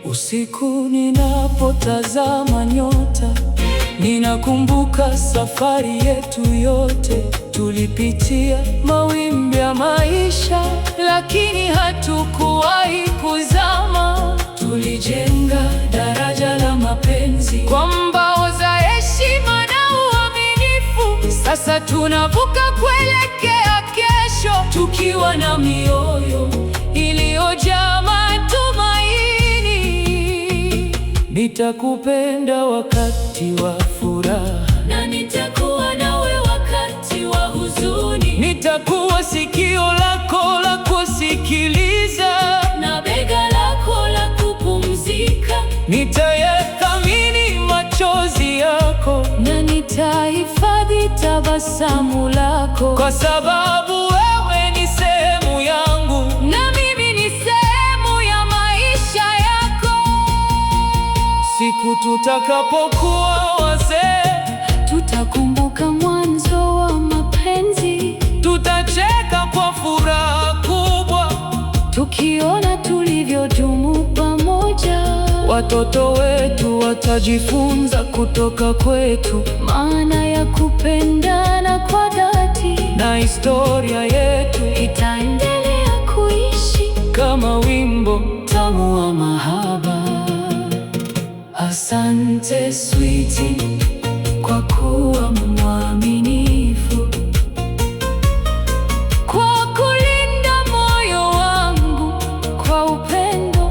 Usiku ninapotazama nyota, ninakumbuka safari yetu yote. Tulipitia mawimbi ya maisha, lakini hatukuwahi kuzama. Tulijenga daraja la mapenzi kwa mbao za heshima na uaminifu. Sasa tunavuka kuelekea kesho, tukiwa na mioyo iliyojaa matumaini. Nitakupenda wakati wa furaha, na nitakuwa nawe wakati wa huzuni. Nitakuwa sikio lako la kusikiliza, na bega lako la kupumzika. Nitayathamini machozi yako, na nitahifadhi tabasamu lako, kwa sababu wewe ni sehemu yangu, na mimi ni sehemu ya maisha yako. Siku tutakapokuwa wazee, tutakumbuka mwanzo wa mapenzi, tutacheka kwa furaha kubwa, tukiona tulivyodumu pamoja. Watoto wetu watajifunza kutoka kwetu maana ya kupendana kwa dhati, na historia yetu itaendelea kuishi kama wimbo tamu wa mahaba. Asante sweetie kwa kuwa mwaminifu, kwa kulinda moyo wangu kwa upendo.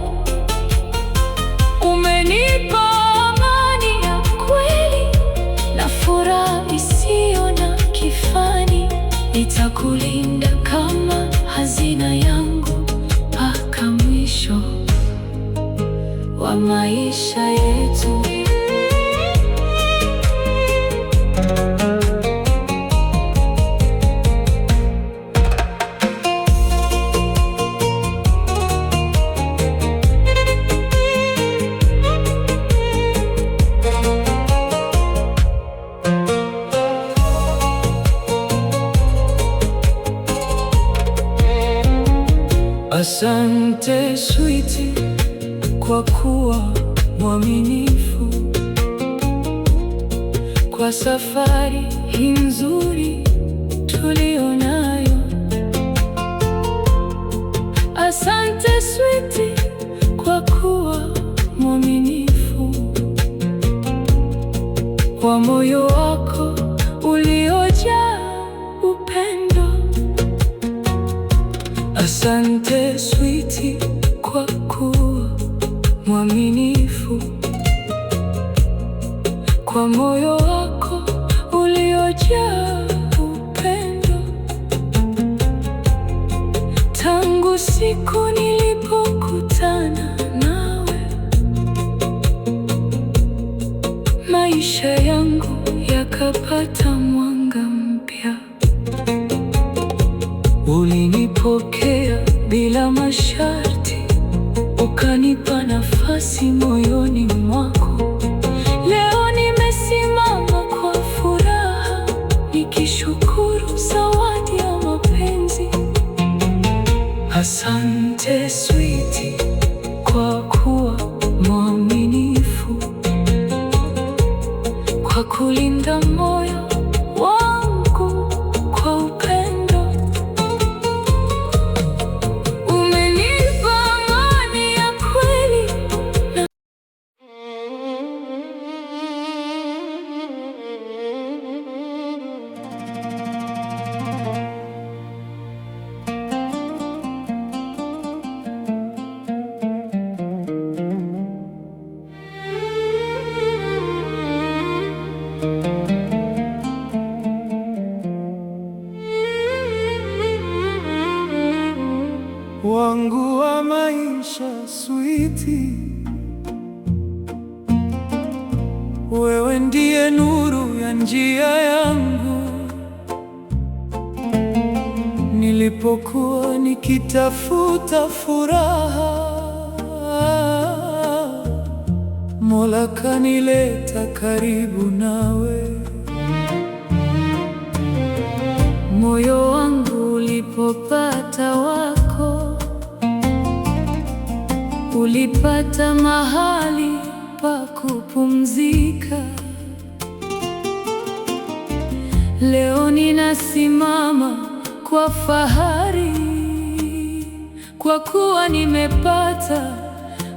Umenipa amani ya kweli na furaha isiyo na kifani. Nitakulinda kama hazina yangu mpaka wa maisha yetu. Asante sweetie, kwa kuwa mwaminifu, Kwa safari hii nzuri tulionayo. Asante sweetie, kwa kuwa mwaminifu, kwa moyo wako uliojaa upendo. Asante sweetie, kwa kuwa mwaminifu, kwa moyo wako uliojaa upendo. Tangu siku nilipokutana nawe, maisha yangu yakapata mwanga mpya. Ulinipokea bila masharti, ukanipa nafasi moyoni mwako. Leo nimesimama kwa furaha, nikishukuru zawadi ya mapenzi. Asante sweetie, kwa kuwa mwaminifu, kwa kulinda moyo wangu kwa upendo. Umenipa amani ya kweli na Wangu wa maisha sweetie, wewe ndiye nuru ya njia yangu. Nilipokuwa nikitafuta furaha, Mola kanileta karibu nawe. Moyo wangu ulipopata wako, ulipata mahali pa kupumzika. Leo ninasimama kwa fahari, kwa kuwa nimepata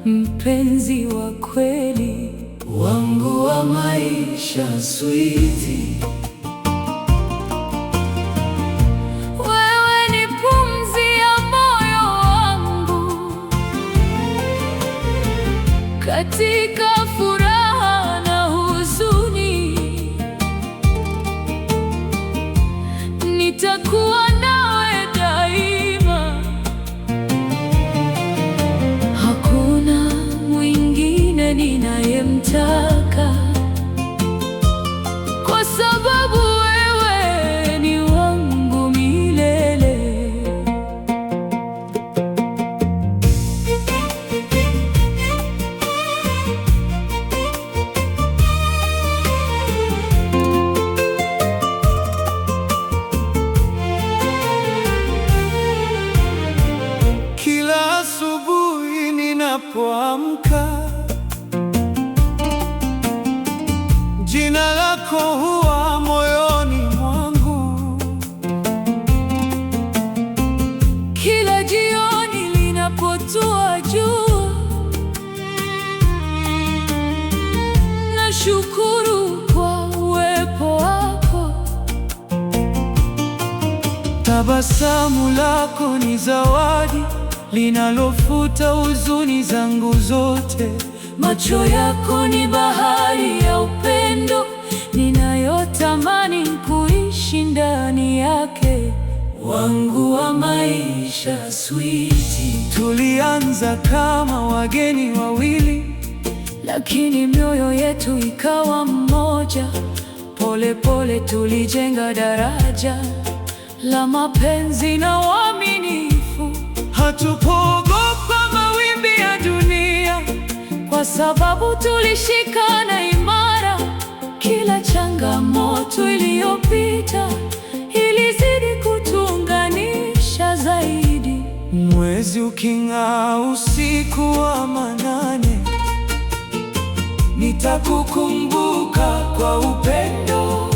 mpenzi wa kweli. Wangu wa maisha sweetie, Wewe ni pumzi ya moyo wangu, katika furaha na huzuni, nitakuwa nawe daima. Hakuna mwingine ninayemtaka, kwa sababu wewe ni wangu milele. Kila asubuhi ninapoamka, jina lako huwa moyoni mwangu. Kila jioni linapotua jua, nashukuru kwa uwepo wako. Tabasamu lako ni zawadi linalofuta huzuni zangu zote. Macho yako ni bahari ya upendo ninayotamani kuishi ndani yake. Wangu wa maisha sweetie, Tulianza kama wageni wawili lakini mioyo yetu ikawa mmoja. Pole pole tulijenga daraja la mapenzi na uaminifu. Hatukuogopa mawimbi ya dunia, kwa sababu tulishikana imara. Kila changamoto iliyopita ilizidi kutuunganisha zaidi. Mwezi uking'aa usiku wa manane, nitakukumbuka kwa upendo.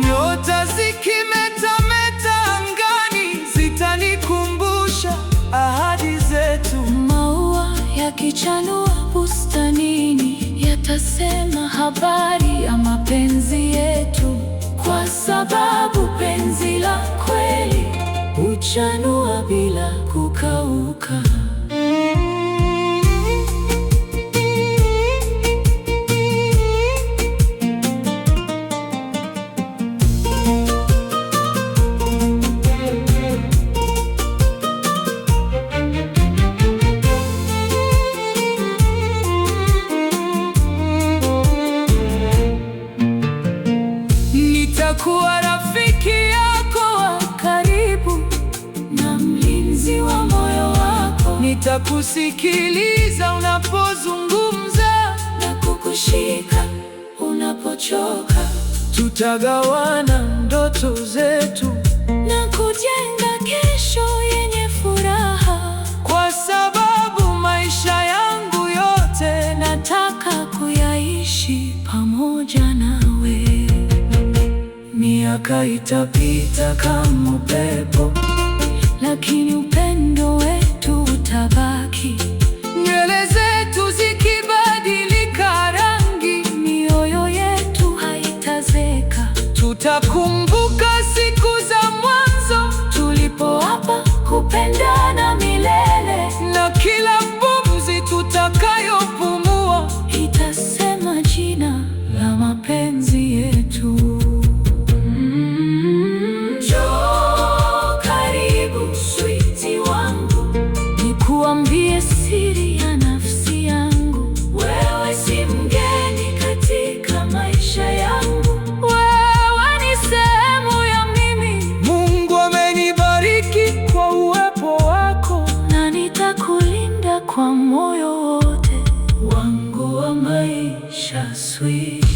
Nyota zikimetameta angani, zitanikumbusha ahadi zetu. Maua yakichanua bustanini yatasema habari ya mapenzi yetu, kwa sababu penzi la kweli huchanua bila kukauka. Nitakuwa rafiki yako wa karibu na mlinzi wa moyo wako. Nitakusikiliza unapozungumza na kukushika unapochoka. Tutagawana ndoto zetu na kujenga kesho yenye furaha, kwa sababu maisha yangu yote nataka kuyaishi pamoja nawe. Miaka itapita kama upepo, lakini upendo wetu utabaki. Nywele zetu zikibadilika rangi, mioyo yetu haitazeka. Tutakumbuka siku za mwanzo tulipoapa kupendana milele, na kila pumzi tutakayopumua itasema jina la mapenzi yetu. Njoo karibu sweetie wangu, nikuambie siri ya nafsi yangu. Wewe si mgeni katika maisha yangu, wewe ni sehemu ya mimi. Mungu amenibariki kwa uwepo wako, na nitakulinda kwa moyo wote wangu wa maisha, sweetie.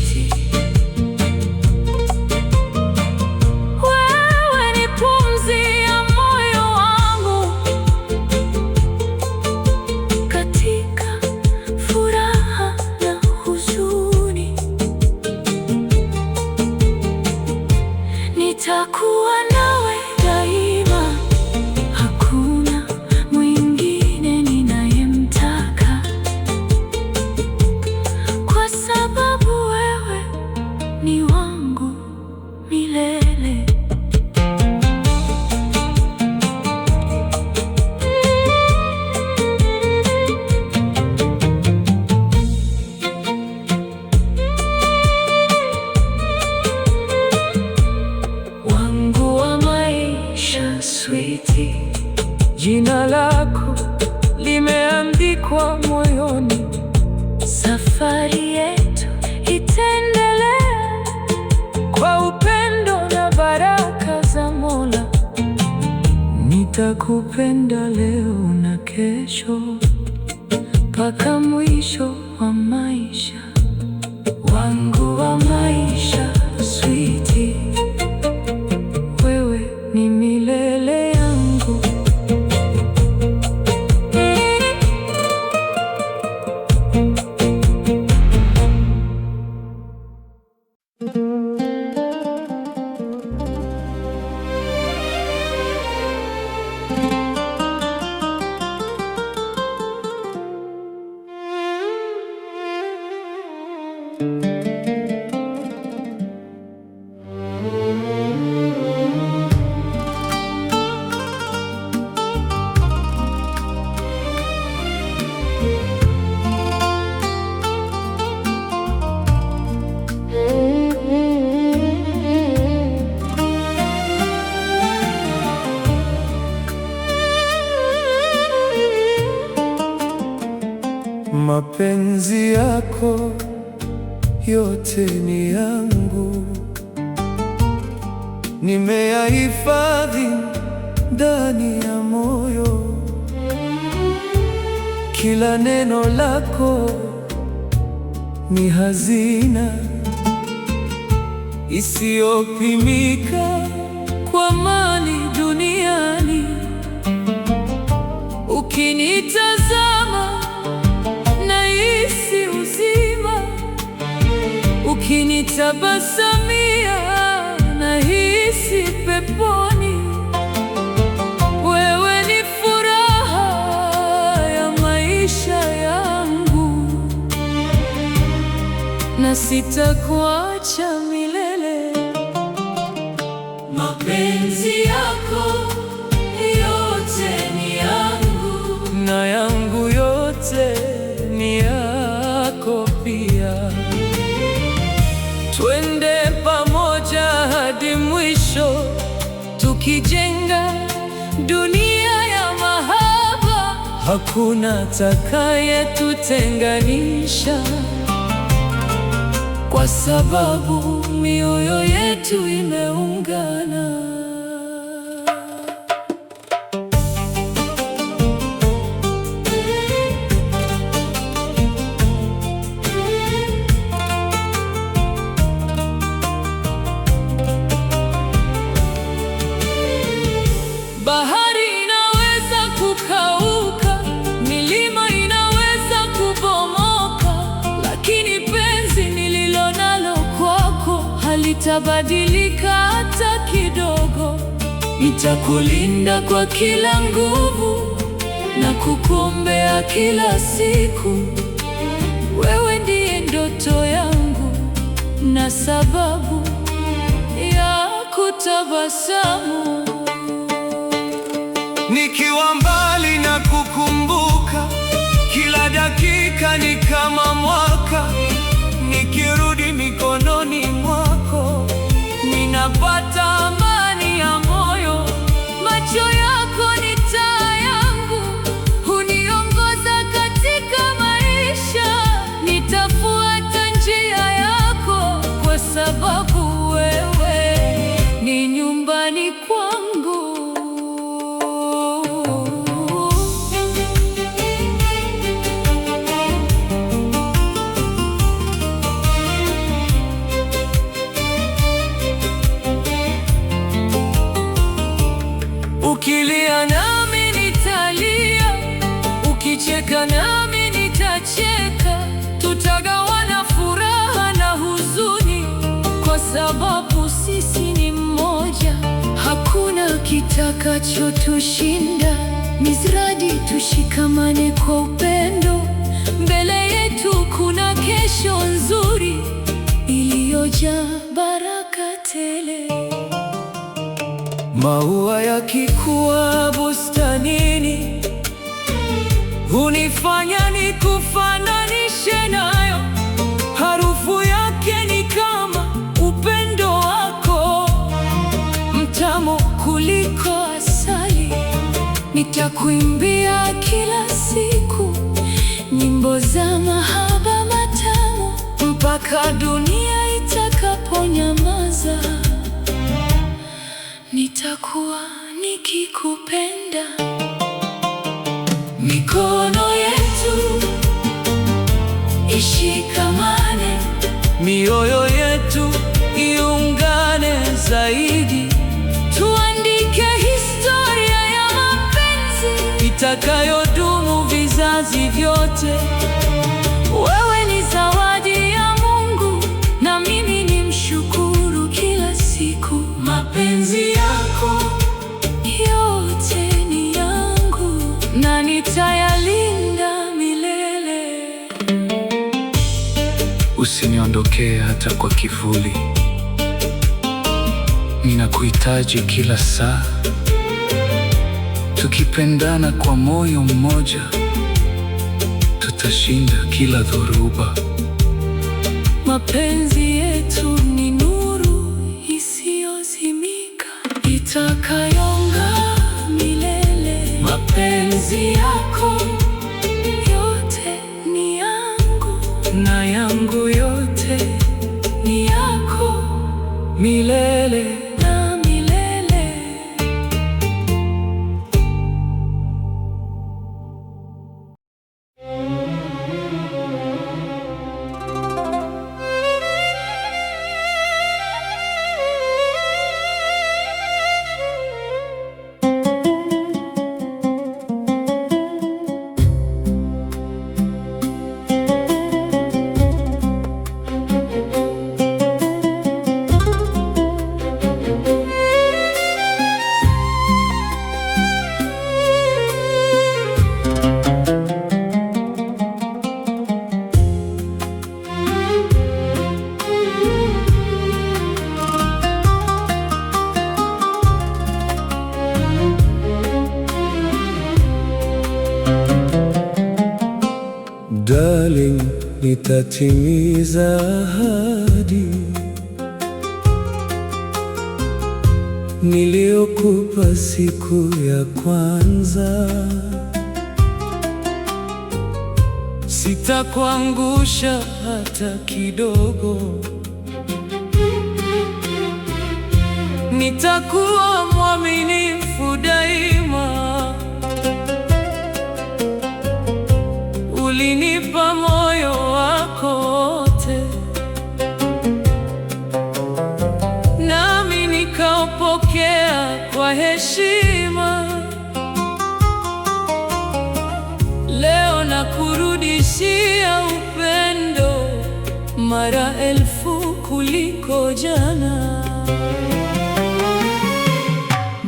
Wewe ni pumzi ya moyo wangu, katika furaha na huzuni, nitakuwa nawe daima. Hakuna mwingine ninayemtaka, kwa sababu wewe ni wangu milele. Wangu wa maisha, sweetie, jina lako limeandikwa moyoni. Safari yetu itaendelea kwa upendo na baraka za Mola. Nitakupenda leo na kesho, mpaka mwisho wa maisha. Wangu wa maisha, sweetie, wewe ni milele yangu. Mapenzi yako yote ni yangu, nimeyahifadhi ndani ya moyo. Kila neno lako ni hazina isiyopimika kwa mali duniani. Ukinitazama nahisi uzima, ukinitabasamia nahisi peponi. Wewe ni furaha ya maisha yangu, na sitakuacha milele. Mapenzi yako yote ni yangu, na yangu yote ni yako pia. Twende pamoja hadi mwisho, tukijenga dunia ya mahaba. Hakuna atakayetutenganisha, kwa sababu mioyo yetu imeungana. Bahari inaweza kukauka, milima inaweza kubomoka, lakini penzi nililonalo kwako halitabadilika hata kidogo. Nitakulinda kwa kila nguvu na kukuombea kila siku. Wewe ndiye ndoto yangu na sababu ya kutabasamu. Nikiwa mbali na kukumbuka, kila dakika ni kama mwaka. Nikirudi mikononi mwako, ninapata amani ya moyo. Macho yako ni taa yangu, huniongoza katika maisha. Nitafuata njia yako, kwa sababu wewe ni nyumbani kwangu. Ukilia nami nitalia, ukicheka nami nitacheka. Tutagawana furaha na huzuni, kwa sababu sisi ni mmoja. Hakuna kitakachotushinda, mizradi tushikamane kwa upendo. Mbele yetu kuna kesho nzuri iliyojaa baraka tele. Maua yakikuwa bustanini, hunifanya nikufananishe nayo. Harufu yake ni kama upendo wako, mtamu kuliko asali. Nitakuimbia kila siku nyimbo za mahaba matamu, mpaka dunia itakaponyamaza. Nitakuwa nikikupenda. Mikono yetu ishikamane, mioyo yetu iungane zaidi, tuandike historia ya mapenzi itakayodumu vizazi vyote. Wewe ni zawadi ya Mungu, na mimi ni mshukuru kila siku. Mapenzi yako yote ni yangu, na nitayalinda milele. Usiniondokee hata kwa kivuli, ninakuhitaji kila saa. Tukipendana kwa moyo mmoja, tutashinda kila dhoruba. Mapenzi yetu ni nuru isiyozimika, itakayong'aa milele. Mapenzi yako yote ni Darling, nitatimiza ahadi niliyokupa siku ya kwanza. Sitakuangusha hata kidogo. Nitakuwa mwaminifu daima. Ulinipa moyo wako wote, nami nikaupokea kwa heshima. Leo nakurudishia upendo mara elfu kuliko jana.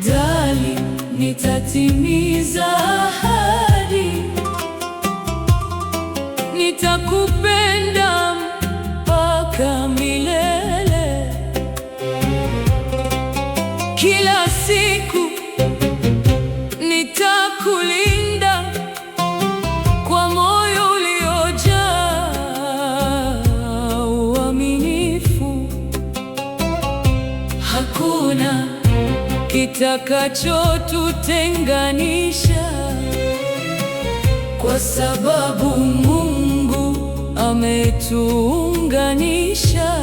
Darling, nitatimiza ahadi, nitakupenda mpaka milele. Kila siku nitakulinda kwa moyo uliojaa uaminifu. Hakuna kitakachotutenganisha, kwa sababu Mungu ametuunganisha.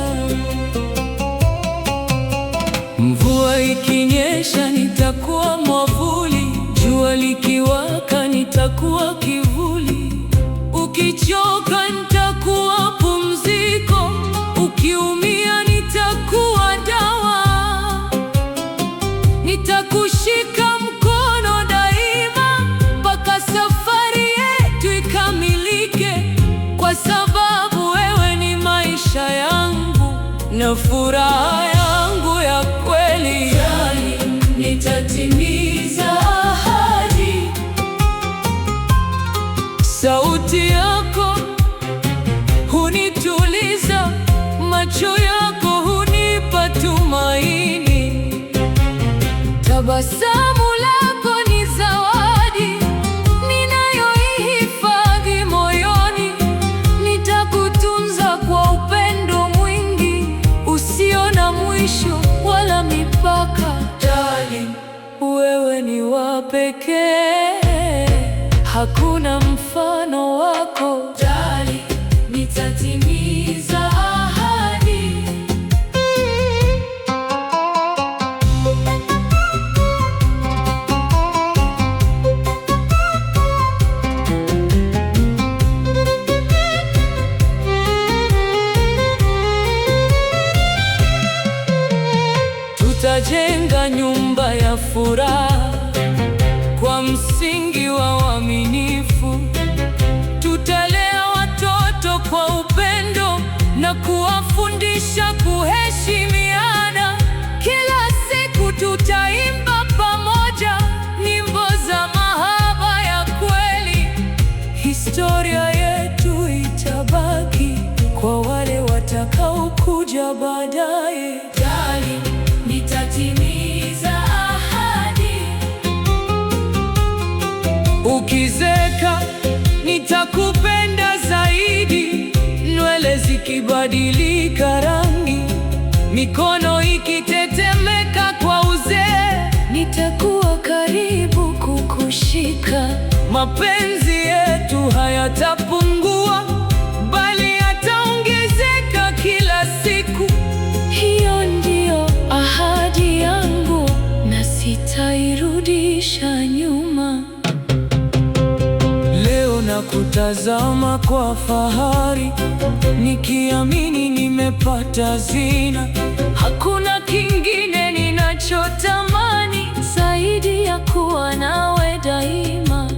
Mvua ikinyesha, nitakuwa mwavuli, jua likiwaka, nitakuwa kivuli. Ukichoka, nitakuwa pumziko, ukiumia, nitakuwa dawa. Nitakushika mkono daima mpaka safari yetu ikamilike, kwa sababu wewe ni maisha yangu na furaha yangu ya kweli. Darling, nitatimiza ahadi. Sauti yako hunituliza, macho yako hunipa tumaini. Tabasamu lako ni zawadi ninayoihifadhi moyoni. Nitakutunza kwa upendo mwingi usio na mwisho wala mipaka. Darling, wewe ni wa pekee, hakuna mfano wako. Darling, nitatimiza ahadi. Tutajenga nyumba ya furaha kwa msingi wa uaminifu. Tutalea watoto kwa upendo na kuwafundisha kuheshimiana. Kila siku tutaimba pamoja nyimbo za mahaba ya kweli. Historia yetu itabaki kwa wale watakaokuja baadaye. Darling, nitatimiza ahadi. Ukizeeka nitakupenda zaidi, nywele zikibadilika rangi, mikono ikitetemeka kwa uzee, Nitakuwa karibu kukushika. Mapenzi yetu hayatapungua, bali yataongezeka kila siku. Hiyo ndiyo ahadi yangu na sitairudisha nyuma. Leo nakutazama kwa fahari, nikiamini nimepata hazina. Hakuna kingine ninachotamani zaidi ya kuwa nawe daima.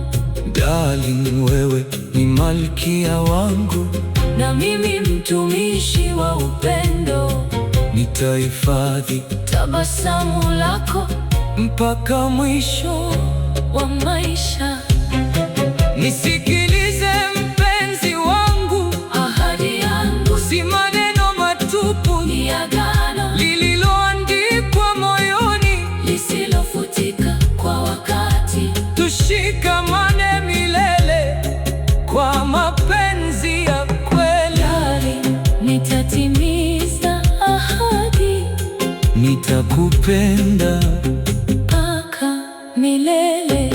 Darling, wewe ni malkia wangu, Na mimi mtumishi wa upendo. Nitahifadhi Tabasamu lako mpaka mwisho wa maisha. Nisikilize mpenzi wangu, Ahadi yangu si maneno matupu, ni agano lililoandikwa moyoni, lisilofutika kwa wakati. Tushikamane milele kwa mapenzi. Nitakupenda mpaka milele.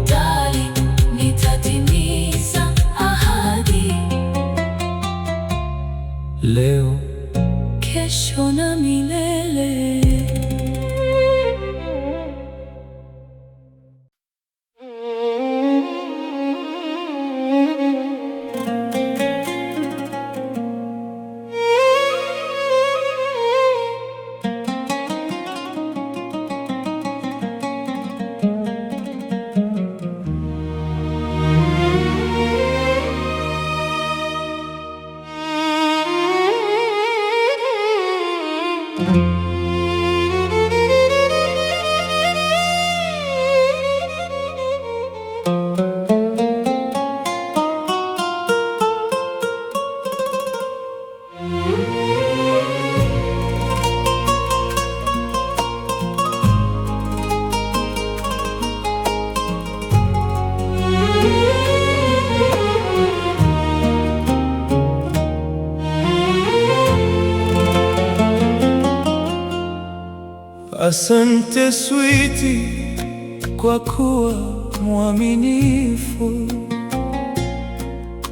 Darling, nitatimiza ahadi. Leo, kesho na milele. Asante sweetie, kwa kuwa mwaminifu,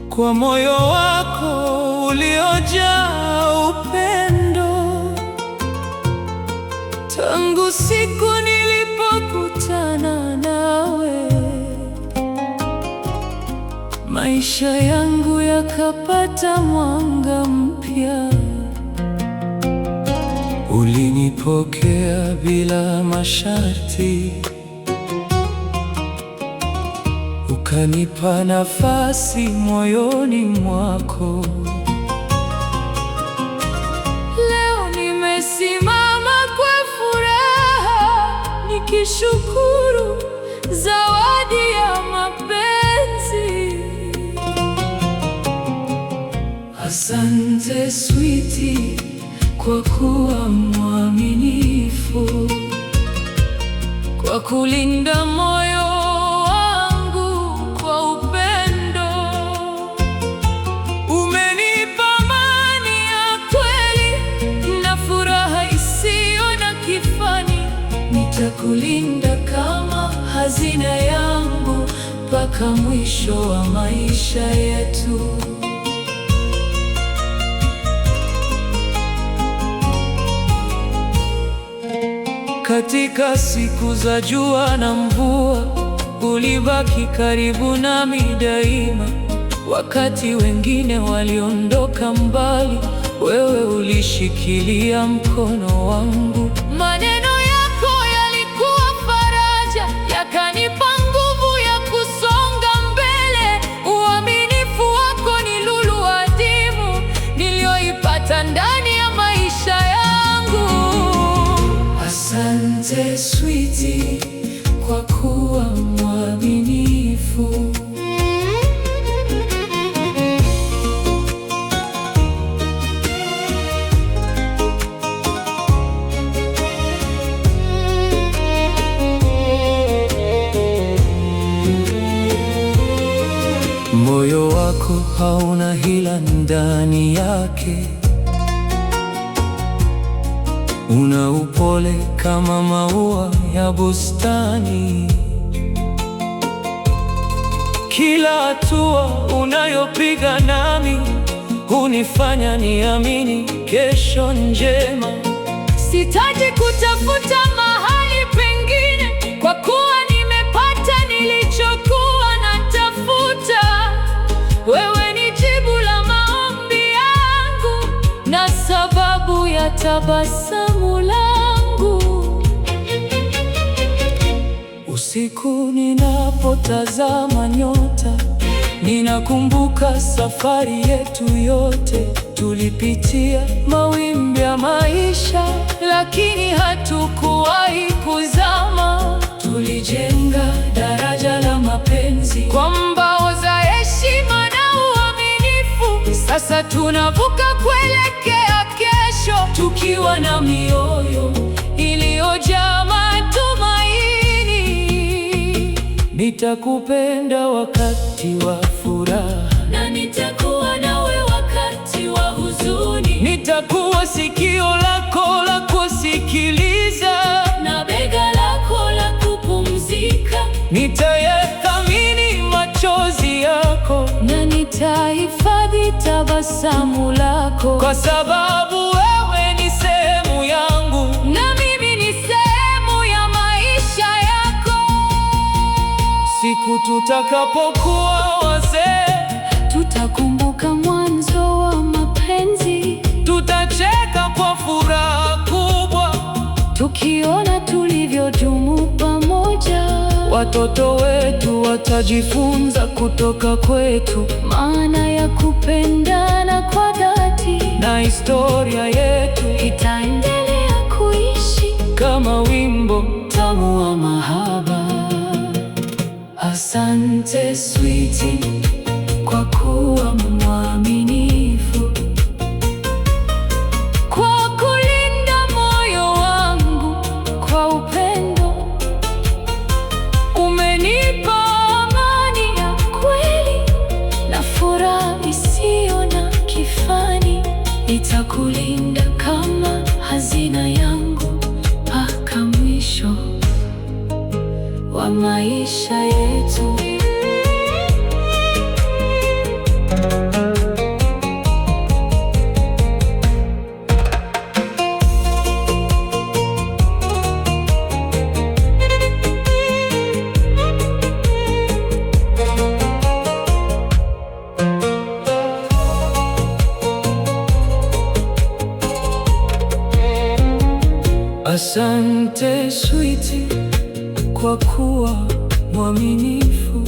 kwa moyo wako uliojaa upendo. Tangu siku nilipokutana nawe, maisha yangu yakapata mwanga mpya. Ulinipokea bila masharti, ukanipa nafasi moyoni mwako. Leo nimesimama kwa furaha, nikishukuru zawadi ya mapenzi. Asante sweetie, kwa kuwa mwaminifu, kwa kulinda moyo wangu kwa upendo. Umenipa amani ya kweli na furaha isiyo na kifani. Nitakulinda kama hazina yangu mpaka mwisho wa maisha yetu. Katika siku za jua na mvua, ulibaki karibu nami daima. Wakati wengine waliondoka mbali, wewe ulishikilia mkono wangu. Maneno yako yalikuwa faraja, yakanipa nguvu ya kusonga mbele. Uaminifu wako ni lulu adimu niliyoipata ndani ya maisha yangu. Asante sweetie, kwa kuwa mwaminifu. Moyo wako hauna hila ndani yake, una upole kama maua ya bustani. Kila hatua unayopiga nami hunifanya niamini kesho njema. Sitaji kutafuta mahali pengine, kwa kuwa nimepata nilichokuwa natafuta. Wewe ni jibu la maombi yangu na sababu ya tabasamu langu. Usiku ninapotazama nyota, ninakumbuka safari yetu yote. Tulipitia mawimbi ya maisha, lakini hatukuwahi kuzama. Tulijenga daraja la mapenzi kwa mbao za heshima na uaminifu. Sasa tunavuka kuelekea kesho, tukiwa na mioyo iliyojaa matumaini. Nitakupenda wakati wa furaha. furaha, na nitakuwa nawe wakati wa huzuni, Nitakuwa sikio lako la kusikiliza, na bega lako la kupumzika, Nitayathamini machozi yako, na nitahifadhi tabasamu lako, kwa sababu wewe ni sehemu yangu. Na mimi ni sehemu ya maisha yako. Siku tutakapokuwa wazee, Tutakumbuka mwanzo wa mapenzi, tutacheka kwa furaha kubwa, tukiona tulivyodumu pamoja. Watoto wetu watajifunza kutoka kwetu, Maana ya kupendana kwa dhati, na historia yetu itaendelea kuishi kama wimbo tamu wa mahaba. Asante sweetie, kwa kuwa mwaminifu, kwa kulinda moyo wangu kwa upendo. Umenipa amani ya kweli na furaha isiyo na kifani. Nitakulinda kama hazina yangu mpaka mwisho wa maisha yetu. Asante sweetie, kwa kuwa mwaminifu,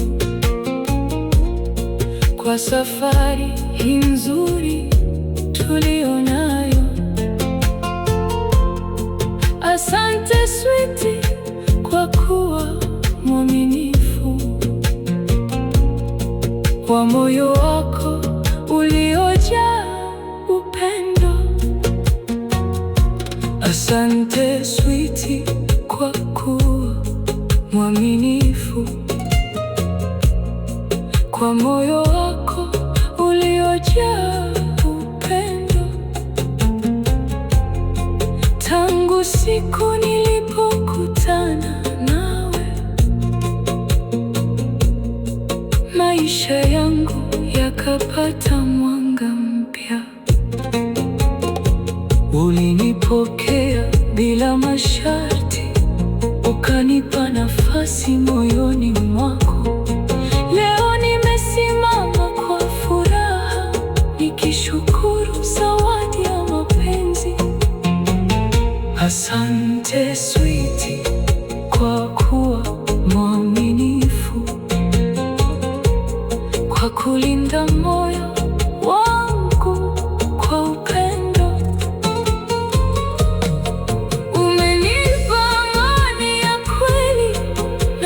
kwa safari hii nzuri tulionayo. Asante sweetie, kwa kuwa mwaminifu, kwa moyo wako uliojaa upendo. Asante sweetie, kwa kuwa mwaminifu, kwa moyo wako uliojaa upendo. Tangu siku nilipokutana nawe, maisha yangu yakapata mwanga mpya. Ulinipokea bila masharti, ukanipa nafasi moyoni mwako. Leo nimesimama kwa furaha, nikishukuru zawadi ya mapenzi. Asante sweetie, kwa kuwa mwaminifu, kwa kulinda moyo